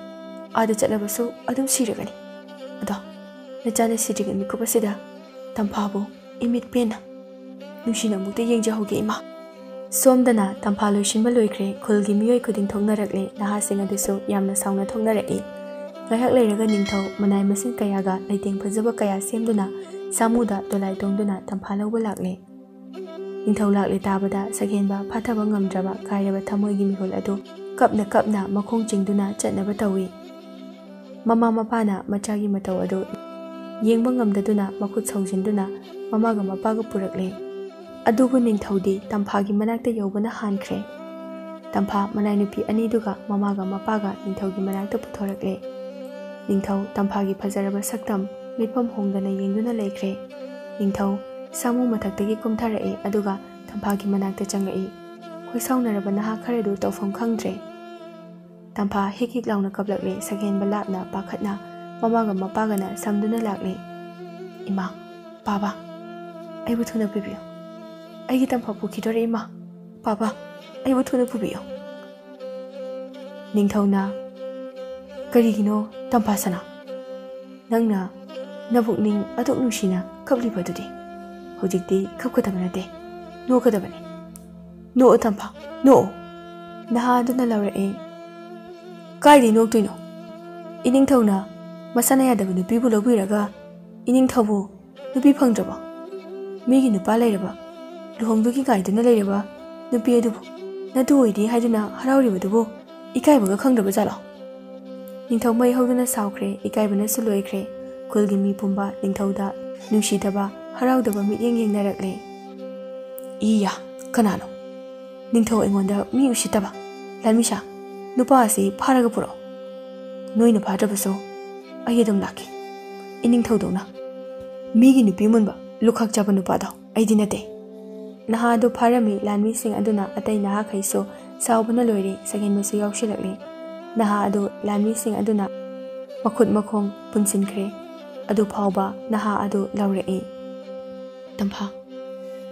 ꯑꯥꯗ ꯆꯠꯂꯕꯁꯨ ꯑꯗꯨꯝ ꯁꯤꯔꯒꯅꯤ꯫ ꯑꯗꯣ ꯅꯆꯥꯅ ꯁꯤꯗ꯭ꯔꯤꯉꯩ ꯃꯤꯀꯨꯞ ꯑꯁꯤꯗ ꯇꯝꯐꯥꯕꯨ ꯏꯃꯤꯠ ꯄꯦꯟꯅ ꯅꯨꯡꯁꯤꯅ ꯑꯃꯨꯛꯇ ꯌꯦꯡꯖꯍꯧꯒꯦ, ꯏꯃꯥ꯫ ꯁꯣꯝꯗꯅ ꯇꯝꯐꯥ ꯂꯣꯏꯁꯤꯟꯕ ꯂꯣꯏꯈ꯭ꯔꯦ꯫ ꯈꯨꯜꯒꯤ ꯃꯤꯑꯣꯏ ꯈꯨꯗꯤꯡ ꯊꯣꯛꯅꯔꯛꯂꯦ꯫ ꯅꯍꯥꯁꯤꯡ ꯑꯗꯨꯁꯨ ꯌꯥꯝꯅ ꯁꯥꯎꯅ ꯊꯣꯛꯅꯔꯛꯏ꯫ ꯉꯥꯏꯍꯥꯛ ꯂꯩꯔꯒ ꯅꯤꯡꯊꯧ ꯃꯅꯥꯏ ꯃꯁꯤꯡ ꯀꯌꯥꯒ ꯂꯩꯇꯦꯡ ꯐꯖꯕ ꯀꯌꯥ ꯁꯦꯝꯗꯨꯅ ꯁꯥꯃꯨꯗ ꯗꯣꯂꯥꯏ ꯇꯣꯡꯗꯨꯅ ꯇꯝꯐꯥ ꯂꯧꯕ ꯂꯥꯛꯂꯦ꯫ ꯅꯤꯡꯊꯧ ꯂꯥꯛꯂꯦ ꯇꯥꯕꯗ ꯁꯛꯍꯦꯟꯕ ꯐꯥꯊꯕ ꯉꯝꯗ꯭ꯔꯕ ꯀꯥꯏꯔꯕ ꯊꯃꯣꯏꯒꯤ ꯃꯤꯍꯨꯜ ꯑꯗꯨ ꯀꯞꯅ ꯀꯞꯅ ꯃꯈꯣꯡ ꯆꯤꯡꯗꯨꯅ ꯆꯠꯅꯕ ꯇꯧꯏ꯫ ꯃꯃꯥ ꯃꯄꯥꯅ ꯃꯆꯥꯒꯤ ꯃꯇꯧ ꯑꯗꯨ ꯌꯦꯡꯕ ꯉꯝꯗꯗꯨꯅ ꯃꯈꯨꯠ ꯁꯧꯖꯤꯟꯗꯨꯅ ꯃꯃꯥꯒ ꯃꯄꯥꯒ ꯄꯨꯔꯛꯂꯦ꯫ ꯑꯗꯨꯕꯨ ꯅꯤꯡꯊꯧꯗꯤ ꯇꯝꯐꯥꯒꯤ ꯃꯅꯥꯛꯇ ꯌꯧꯕꯅ ꯍꯥꯟꯈ꯭ꯔꯦ꯫ ꯇꯝꯐꯥ ꯃꯅꯥꯏ ꯅꯨꯄꯤ ꯑꯅꯤꯗꯨꯒ ꯃꯃꯥꯒ ꯃꯄꯥꯒ ꯅꯤꯡꯊꯧꯒꯤ ꯃꯅꯥꯛꯇ ꯄꯨꯊꯣꯔꯛꯂꯦ꯫ ꯅꯤꯡꯊꯧ ꯇꯝꯐꯥꯒꯤ ꯐꯖꯔꯕ ꯁꯛꯇꯝ ꯃꯤꯠꯐꯝ ꯍꯣꯡꯗꯅ ꯌꯦꯡꯗꯨꯅ ꯂꯩꯈ꯭ꯔꯦ꯫ ꯅꯤꯡꯊꯧ ꯁꯥꯃꯨ ꯃꯊꯛꯇꯒꯤ ꯀꯨꯝꯊꯔꯛꯑꯦ, ꯑꯗꯨꯒ ꯇꯝꯐꯥꯒꯤ ꯃꯅꯥꯛꯇ ꯆꯪꯂꯛꯏ꯫ ꯈꯣꯏꯁꯥꯎꯅꯔꯕ ꯅꯍꯥ ꯈꯔꯗꯨ ꯇꯧꯐꯝ ꯈꯪꯗ꯭ꯔꯦ꯫ ꯇꯝꯐꯥ ꯍꯤꯛ ꯍꯤꯛ ꯂꯥꯎꯅ ꯀꯞꯂꯛꯂꯦ꯫ ꯁꯛꯍꯦꯟꯕ ꯂꯥꯞꯅ ꯄꯥꯈꯠꯅ ꯃꯃꯥꯒ ꯃꯄꯥꯒꯅ ꯁꯝꯗꯨꯅ ꯂꯥꯛꯂꯦ꯫ "ꯏꯃꯥ, ꯄꯥꯕ, ꯑꯩꯕꯨ ꯊꯨꯅ ꯄꯨꯕꯤꯌꯨ꯫ ꯑꯩꯒꯤ ꯇꯝꯐꯥ ꯄꯨꯈꯤꯗꯣꯔꯦ, ꯏꯃꯥ꯫ ꯄꯥꯕ, ꯑꯩꯕꯨ ꯊꯨꯅ ꯄꯨꯕꯤꯌꯨ꯫" ꯅꯤꯡꯊꯧꯅ, "ꯀꯔꯤꯒꯤꯅꯣ ꯇꯝꯐꯥ ꯁꯅꯥ? ꯅꯪꯅ ꯅꯕꯨꯛꯅꯤꯡ ꯑꯗꯨꯛ ꯅꯨꯡꯁꯤꯅ ꯀꯞꯂꯤꯕꯗꯨꯗꯤ? ꯍꯧꯖꯤꯛꯇꯤ ꯀꯞꯀꯗꯕ ꯅꯠꯇꯦ, ꯅꯣꯛꯀꯗꯕꯅꯤ꯫ ꯅꯣꯛꯑꯣ ꯇꯝꯐꯥ, ꯅꯣꯛꯑꯣ꯫" ꯅꯍꯥ ꯑꯗꯨꯅ ꯂꯥꯎꯔꯛꯑꯦ꯫ "ꯀꯥꯏꯗꯩ ꯅꯣꯛꯇꯣꯏꯅꯣ? ꯏꯅꯤꯡꯊꯧꯅ ꯃꯁꯥꯅ ꯌꯥꯗꯕ ꯅꯨꯄꯤꯕꯨ ꯂꯧꯕꯤꯔꯒ ꯏꯅꯤꯡꯊꯧꯕꯨ ꯅꯨꯄꯤ ꯐꯪꯗ꯭ꯔꯕꯣ? ꯃꯤꯒꯤ ꯅꯨꯄꯥ ꯂꯩꯔꯕ, ꯂꯨꯍꯣꯡꯕꯒꯤ ꯉꯥꯏꯗꯨꯅ ꯂꯩꯔꯕ ꯅꯨꯄꯤ ꯑꯗꯨꯕꯨ ꯅꯇꯨ ꯑꯣꯏꯗꯦ ꯍꯥꯏꯗꯨꯅ ꯍꯔꯥꯎꯔꯤꯕꯗꯨꯕꯨ ꯏꯀꯥꯏꯕꯒ ꯈꯪꯗ꯭ꯔꯕ ꯖꯥꯠꯂꯣ?" ꯅꯤꯡꯊꯧ ꯃꯩ ꯍꯧꯗꯨꯅ ꯁꯥꯎꯈ꯭ꯔꯦ꯫ ꯏꯀꯥꯏꯕꯅꯁꯨ ꯂꯣꯏꯈ꯭ꯔꯦ꯫ ꯈꯨꯜꯒꯤ ꯃꯤ ꯄꯨꯝꯕ ꯅꯤꯡꯊꯧꯗ ꯅꯨꯡꯁꯤꯗꯕ, ꯍꯔꯥꯎꯗꯕ ꯃꯤꯠꯌꯦꯡ ꯌꯦꯡꯅꯔꯛꯂꯦ꯫ "ꯏꯌꯥ, ꯀꯅꯥꯅꯣ? ꯅꯤꯡꯊꯧ ꯑꯩꯉꯣꯟꯗ ꯃꯤ ꯎꯁꯤꯠꯇꯕ꯫ ꯂꯥꯟꯃꯤꯁꯥ, ꯅꯨꯄꯥ ꯑꯁꯤ ꯐꯥꯔꯒ ꯄꯨꯔꯛꯑꯣ꯫ ꯅꯣꯏꯅ ꯐꯥꯗ꯭ꯔꯕꯁꯨ ꯑꯩ ꯑꯗꯨꯝ ꯂꯥꯛꯀꯦ꯫ ꯏꯅꯤꯡꯊꯧꯗꯧꯅ ꯃꯤꯒꯤ ꯅꯨꯄꯤ ꯃꯨꯟꯕ, ꯂꯨꯈꯥꯛ ꯆꯥꯕ ꯅꯨꯄꯥꯗꯣ ꯑꯩꯗꯤ ꯅꯠꯇꯦ꯫" ꯅꯍꯥ ꯑꯗꯨ ꯐꯥꯔꯝꯃꯤ꯫ ꯂꯥꯟꯃꯤꯁꯤꯡ ꯑꯗꯨꯅ, ꯑꯇꯩ ꯅꯍꯥꯈꯩꯁꯨ ꯁꯥꯎꯕꯅ ꯂꯣꯏꯔꯦ꯫ ꯁꯛꯍꯦꯟꯕꯁꯨ ꯌꯥꯎꯁꯤꯜꯂꯛꯂꯦ꯫ ꯅꯍꯥ ꯑꯗꯨ ꯂꯥꯟꯃꯤꯁꯤꯡ ꯑꯗꯨꯅ ꯃꯈꯨꯠ ꯃꯈꯣꯡ ꯄꯨꯟꯁꯤꯟꯈ꯭ꯔꯦ꯫ ꯑꯗꯨ ꯐꯥꯎꯕ ꯅꯍꯥ ꯑꯗꯨ ꯂꯥꯎꯔꯛꯏ꯫ "ꯇꯝꯐꯥ,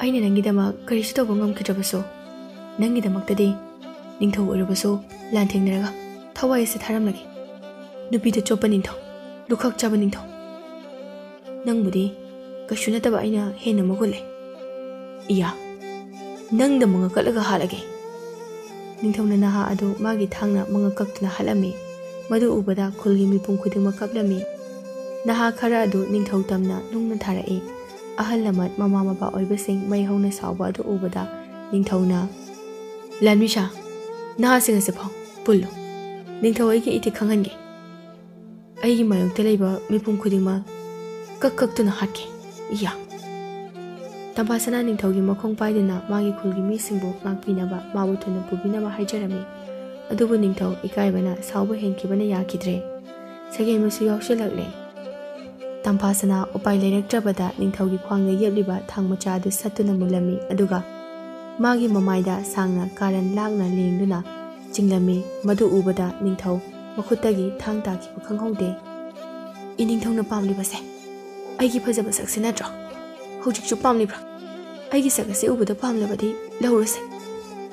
ꯑꯩꯅ ꯅꯪꯒꯤꯗꯃꯛ ꯀꯔꯤꯁꯨ ꯇꯧꯕ ꯉꯝꯈꯤꯗ꯭ꯔꯕꯁꯨ, ꯅꯪꯒꯤꯗꯃꯛꯇꯗꯤ ꯅꯤꯡꯊꯧ ꯑꯣꯏꯔꯕꯁꯨ ꯂꯥꯟꯊꯦꯡꯅꯔꯒ ꯊꯋꯥꯏ ꯑꯁꯤ ꯊꯥꯔꯝꯂꯒꯦ꯫ ꯅꯨꯄꯤꯗ ꯆꯣꯞꯄ ꯅꯤꯡꯊꯧ, ꯂꯨꯈꯥꯛ ꯆꯥꯕ ꯅꯤꯡꯊꯧ꯫ ꯅꯪꯕꯨꯗꯤ ꯀꯩꯁꯨ ꯅꯠꯇꯕ ꯑꯩꯅ ꯍꯦꯟꯅ ꯃꯒꯨꯟ ꯂꯩ꯫ "ꯏꯌꯥ, ꯅꯪꯗ ꯃꯉꯛ ꯀꯛꯂꯒ ꯍꯥꯠꯂꯒꯦ!" ꯅꯤꯡꯊꯧꯅ ꯅꯍꯥ ꯑꯗꯨ ꯃꯥꯒꯤ ꯊꯥꯡꯅ ꯃꯉꯛ ꯀꯛꯇꯨꯅ ꯍꯥꯠꯂꯝꯃꯤ꯫ ꯃꯗꯨ ꯎꯕꯗ ꯈꯨꯜꯒꯤ ꯃꯤꯄꯨꯝ ꯈꯨꯗꯤꯡꯃꯛ ꯀꯞꯂꯝꯃꯤ꯫ ꯅꯍꯥ ꯈꯔ ꯑꯗꯨ ꯅꯤꯡꯊꯧ ꯇꯝꯅ ꯅꯨꯡꯅ ꯊꯥꯔꯛꯏ꯫ ꯑꯍꯜ ꯂꯃꯟ, ꯃꯃꯥ ꯃꯄꯥ ꯑꯣꯏꯕꯁꯤꯡ ꯃꯩ ꯍꯧꯅ ꯁꯥꯎꯕ ꯑꯗꯨ ꯎꯕꯗ ꯅꯤꯡꯊꯧꯅ, "ꯂꯥꯟꯃꯤꯁꯥ, ꯅꯍꯥꯁꯤꯡ ꯑꯁꯤ ꯐꯥꯎ ꯄꯨꯜꯂꯨ꯫ ꯅꯤꯡꯊꯧ ꯑꯩꯒꯤ ꯏꯊꯤꯛ ꯈꯪꯍꯟꯒꯦ꯫ ꯑꯩꯒꯤ ꯃꯥꯌꯣꯛꯇ ꯂꯩꯕ ꯃꯤꯄꯨꯝ ꯈꯨꯗꯤꯡꯃꯛ ꯀꯛ ꯀꯛꯇꯨꯅ ꯍꯥꯠꯀꯦ꯫ ꯏꯌꯥ!" ꯇꯝꯐꯥꯁꯅꯥ ꯅꯤꯡꯊꯧꯒꯤ ꯃꯈꯣꯡ ꯄꯥꯏꯗꯨꯅ ꯃꯥꯒꯤ ꯈꯨꯜꯒꯤ ꯃꯤꯁꯤꯡꯕꯨ ꯉꯥꯛꯄꯤꯅꯕ, ꯃꯥꯕꯨ ꯊꯨꯅ ꯄꯨꯕꯤꯅꯕ ꯍꯥꯏꯖꯔꯝꯃꯤ꯫ ꯑꯗꯨꯕꯨ ꯅꯤꯡꯊꯧ ꯏꯀꯥꯏꯕꯅ ꯁꯥꯎꯕ ꯍꯦꯟꯈꯤꯕꯅ ꯌꯥꯈꯤꯗ꯭ꯔꯦ꯫ ꯁꯒꯦꯟꯕꯁꯨ ꯌꯥꯎꯁꯤꯜꯂꯛꯂꯦ꯫ ꯇꯝꯐꯥꯁꯅꯥ ꯎꯄꯥꯏ ꯂꯩꯔꯛꯇ꯭ꯔꯕꯗ ꯅꯤꯡꯊꯧꯒꯤ ꯈ꯭ꯋꯥꯡꯗ ꯌꯦꯞꯂꯤꯕ ꯊꯥꯡ ꯃꯆꯥ ꯑꯗꯨ ꯁꯠꯇꯨꯅ ꯃꯨꯜꯂꯝꯃꯤ, ꯑꯗꯨꯒ ꯃꯥꯒꯤ ꯃꯃꯥꯏꯗ ꯁꯥꯡꯅ ꯀꯥꯔꯟ ꯂꯥꯛꯅ ꯂꯦꯡꯗꯨꯅ ꯆꯤꯡꯂꯝꯃꯤ꯫ ꯃꯗꯨ ꯎꯕꯗ ꯅꯤꯡꯊꯧ ꯃꯈꯨꯠꯇꯒꯤ ꯊꯥꯡ ꯇꯥꯈꯤꯕ ꯈꯪꯍꯧꯗꯦ꯫ "ꯏꯅꯤꯡꯊꯧꯅ ꯄꯥꯝꯂꯤꯕꯁꯦ ꯑꯩꯒꯤ ꯐꯖꯕ ꯁꯛꯁꯦ ꯅꯠꯇ꯭ꯔꯣ? ꯍꯧꯖꯤꯛꯁꯨ ꯄꯥꯝꯂꯤꯕ꯭ꯔꯥ? ꯑꯩꯒꯤ ꯁꯛ ꯑꯁꯤ ꯎꯕꯗ ꯄꯥꯝꯂꯕꯗꯤ ꯂꯧꯔꯁꯦ꯫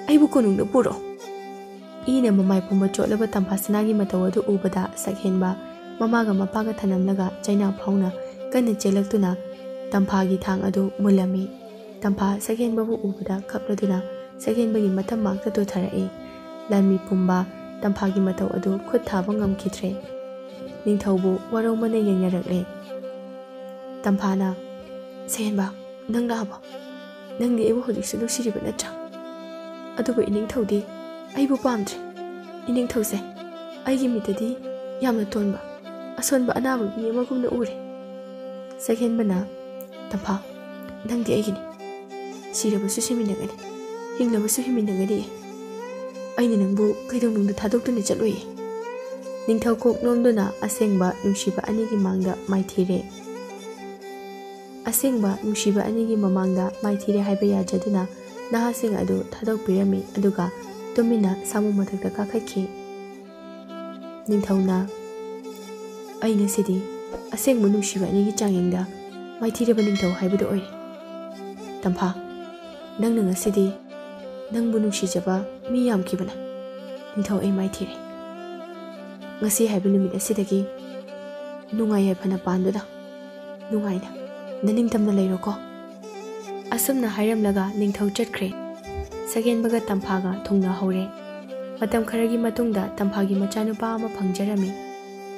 ꯑꯩꯕꯨ ꯀꯣꯅꯨꯡꯗ ꯄꯨꯔꯛꯑꯣ꯫" ꯏꯅ ꯃꯃꯥꯏ ꯄꯨꯝꯕ ꯆꯣꯠꯂꯕ ꯇꯝꯐꯥꯁꯅꯥꯒꯤ ꯃꯇꯧ ꯑꯗꯨ ꯎꯕꯗ ꯁꯛꯍꯦꯟꯕ ꯃꯃꯥꯒ ꯃꯄꯥꯒ ꯊꯅꯝꯂꯒ ꯆꯩꯅꯥ ꯐꯥꯎꯅ ꯀꯟꯅ ꯆꯦꯜꯂꯛꯇꯨꯅ ꯇꯝꯐꯥꯒꯤ ꯊꯥꯡ ꯑꯗꯨ ꯃꯨꯜꯂꯝꯃꯤ꯫ ꯇꯝꯐꯥ ꯁꯛꯍꯦꯟꯕꯕꯨ ꯎꯕꯗ ꯀꯞꯂꯗꯨꯅ ꯁꯛꯍꯦꯟꯕꯒꯤ ꯃꯇꯝ ꯃꯥꯛꯇ ꯇꯣꯊꯔꯛꯏ꯫ ꯂꯥꯟꯃꯤ ꯄꯨꯝꯕ ꯇꯝꯐꯥꯒꯤ ꯃꯇꯧ ꯑꯗꯨ ꯈꯨꯠ ꯊꯥꯕ ꯉꯝꯈꯤꯗ꯭ꯔꯦ꯫ ꯅꯤꯡꯊꯧꯕꯨ ꯋꯥꯔꯧꯃꯅ ꯌꯦꯡꯅꯔꯛꯂꯦ꯫ ꯇꯝꯐꯥꯅ, "ꯁꯛꯍꯦꯟꯕ, ꯅꯪ ꯂꯥꯛꯑꯕꯣ? ꯅꯪꯗꯤ ꯑꯩꯕꯨ ꯍꯧꯖꯤꯛꯁꯨ ꯅꯨꯡꯁꯤꯔꯤꯕ ꯅꯠꯇ꯭ꯔꯥ? ꯑꯗꯨꯕꯨ ꯏꯅꯤꯡꯊꯧꯗꯤ ꯑꯩꯕꯨ ꯄꯥꯝꯗ꯭ꯔꯦ꯫ ꯏꯅꯤꯡꯊꯧꯁꯦ ꯑꯩꯒꯤ ꯃꯤꯠꯇꯗꯤ ꯌꯥꯝꯅ ꯇꯣꯟꯕ, ꯑꯁꯣꯟꯕ ꯑꯅꯥꯕ ꯃꯤ ꯑꯃꯒꯨꯝꯅ ꯎꯔꯦ꯫" ꯁꯛꯍꯦꯟꯕꯅ, "ꯇꯝꯐꯥ, ꯅꯪꯗꯤ ꯑꯩꯒꯤꯅꯤ꯫ ꯁꯤꯔꯕꯁꯨ ꯁꯤꯃꯤꯟꯅꯒꯅꯤ, ꯍꯤꯡꯂꯕꯁꯨ ꯍꯤꯡꯃꯤꯟꯅꯒꯅꯤ꯫ ꯑꯩꯅ ꯅꯪꯕꯨ ꯀꯩꯗꯧꯅꯨꯡꯗ ꯊꯥꯗꯣꯛꯇꯨꯅ ꯆꯠꯂꯣꯏꯌꯦ꯫" ꯅꯤꯡꯊꯧ ꯀꯣꯛ ꯅꯣꯝꯗꯨꯅ ꯑꯁꯦꯡꯕ ꯅꯨꯡꯁꯤꯕ ꯑꯅꯤꯒꯤ ꯃꯥꯡꯗ ꯃꯥꯏꯊꯤꯔꯦ꯫ ꯑꯁꯦꯡꯕ ꯅꯨꯡꯁꯤꯕ ꯑꯅꯤꯒꯤ ꯃꯃꯥꯡꯗ ꯃꯥꯏꯊꯤꯔꯦ ꯍꯥꯏꯕ ꯌꯥꯖꯗꯨꯅ ꯅꯍꯥꯁꯤꯡ ꯑꯗꯨ ꯊꯥꯗꯣꯛꯄꯤꯔꯝꯃꯤ, ꯑꯗꯨꯒ ꯇꯨꯃꯤꯟꯅ ꯁꯥꯃꯨ ꯃꯊꯛꯇ ꯀꯥꯈꯠꯈꯤ꯫ ꯅꯤꯡꯊꯧꯅ, "ꯑꯩ ꯉꯁꯤꯗꯤ ꯑꯁꯦꯡꯕ ꯅꯨꯡꯁꯤꯕ ꯑꯅꯤꯒꯤ ꯆꯥꯡꯌꯦꯡꯗ ꯃꯥꯏꯊꯤꯔꯕ ꯅꯤꯡꯊꯧ ꯍꯥꯏꯕꯗꯨ ꯑꯣꯏꯔꯦ꯫ ꯇꯝꯐꯥ, ꯅꯪꯅ ꯉꯁꯤꯗꯤ ꯅꯪꯕꯨ ꯅꯨꯡꯁꯤꯖꯕ ꯃꯤ ꯌꯥꯝꯈꯤꯕꯅ ꯅꯤꯡꯊꯧ ꯑꯩ ꯃꯥꯏꯊꯤꯔꯦ꯫ ꯉꯁꯤ ꯍꯥꯏꯕ ꯅꯨꯃꯤꯠ ꯑꯁꯤꯗꯒꯤ ꯅꯨꯡꯉꯥꯏ ꯌꯥꯏꯐꯅ ꯄꯥꯟꯗꯨꯅ ꯅꯨꯡꯉꯥꯏꯅ ꯅꯅꯤꯡꯇꯝꯅ ꯂꯩꯔꯣꯀꯣ꯫" ꯑꯁꯨꯝꯅ ꯍꯥꯏꯔꯝꯂꯒ ꯅꯤꯡꯊꯧ ꯆꯠꯈ꯭ꯔꯦ꯫ ꯁꯒꯦꯟꯕꯒ ꯇꯝꯐꯥꯒ ꯊꯨꯡꯅꯍꯧꯔꯦ꯫ ꯃꯇꯝ ꯈꯔꯒꯤ ꯃꯇꯨꯡꯗ ꯇꯝꯐꯥꯒꯤ ꯃꯆꯥꯅꯨꯄꯥ ꯑꯃ ꯐꯪꯖꯔꯝꯃꯤ꯫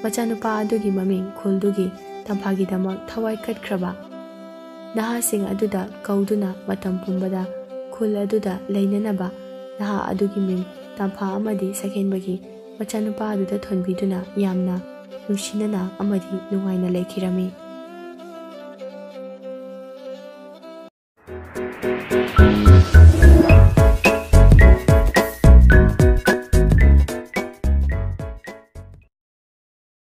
ꯃꯆꯥꯅꯨꯄꯥ ꯑꯗꯨꯒꯤ ꯃꯃꯤꯡ ꯈꯨꯜꯗꯨꯒꯤ ꯇꯝꯐꯥꯒꯤꯗꯃꯛ ꯊꯋꯥꯏ ꯀꯠꯈ꯭ꯔꯕ ꯅꯍꯥꯁꯤꯡ ꯑꯗꯨꯗ ꯀꯧꯗꯨꯅ ꯃꯇꯝ ꯄꯨꯝꯕꯗ ꯈꯨꯜ ꯑꯗꯨꯗ ꯂꯩꯅꯅꯕ ꯅꯍꯥ ꯑꯗꯨꯒꯤ ꯃꯤꯡ ꯇꯝꯐꯥ ꯑꯃꯗꯤ ꯁꯒꯦꯟꯕꯒꯤ ꯃꯆꯥꯅꯨꯄꯥ ꯑꯗꯨꯗ ꯊꯣꯟꯕꯤꯗꯨꯅ ꯌꯥꯝꯅ ꯅꯨꯡꯁꯤꯅꯅ ꯑꯃꯗꯤ ꯅꯨꯡꯉꯥꯏꯅ ꯂꯩꯈꯤꯔꯝꯃꯤ꯫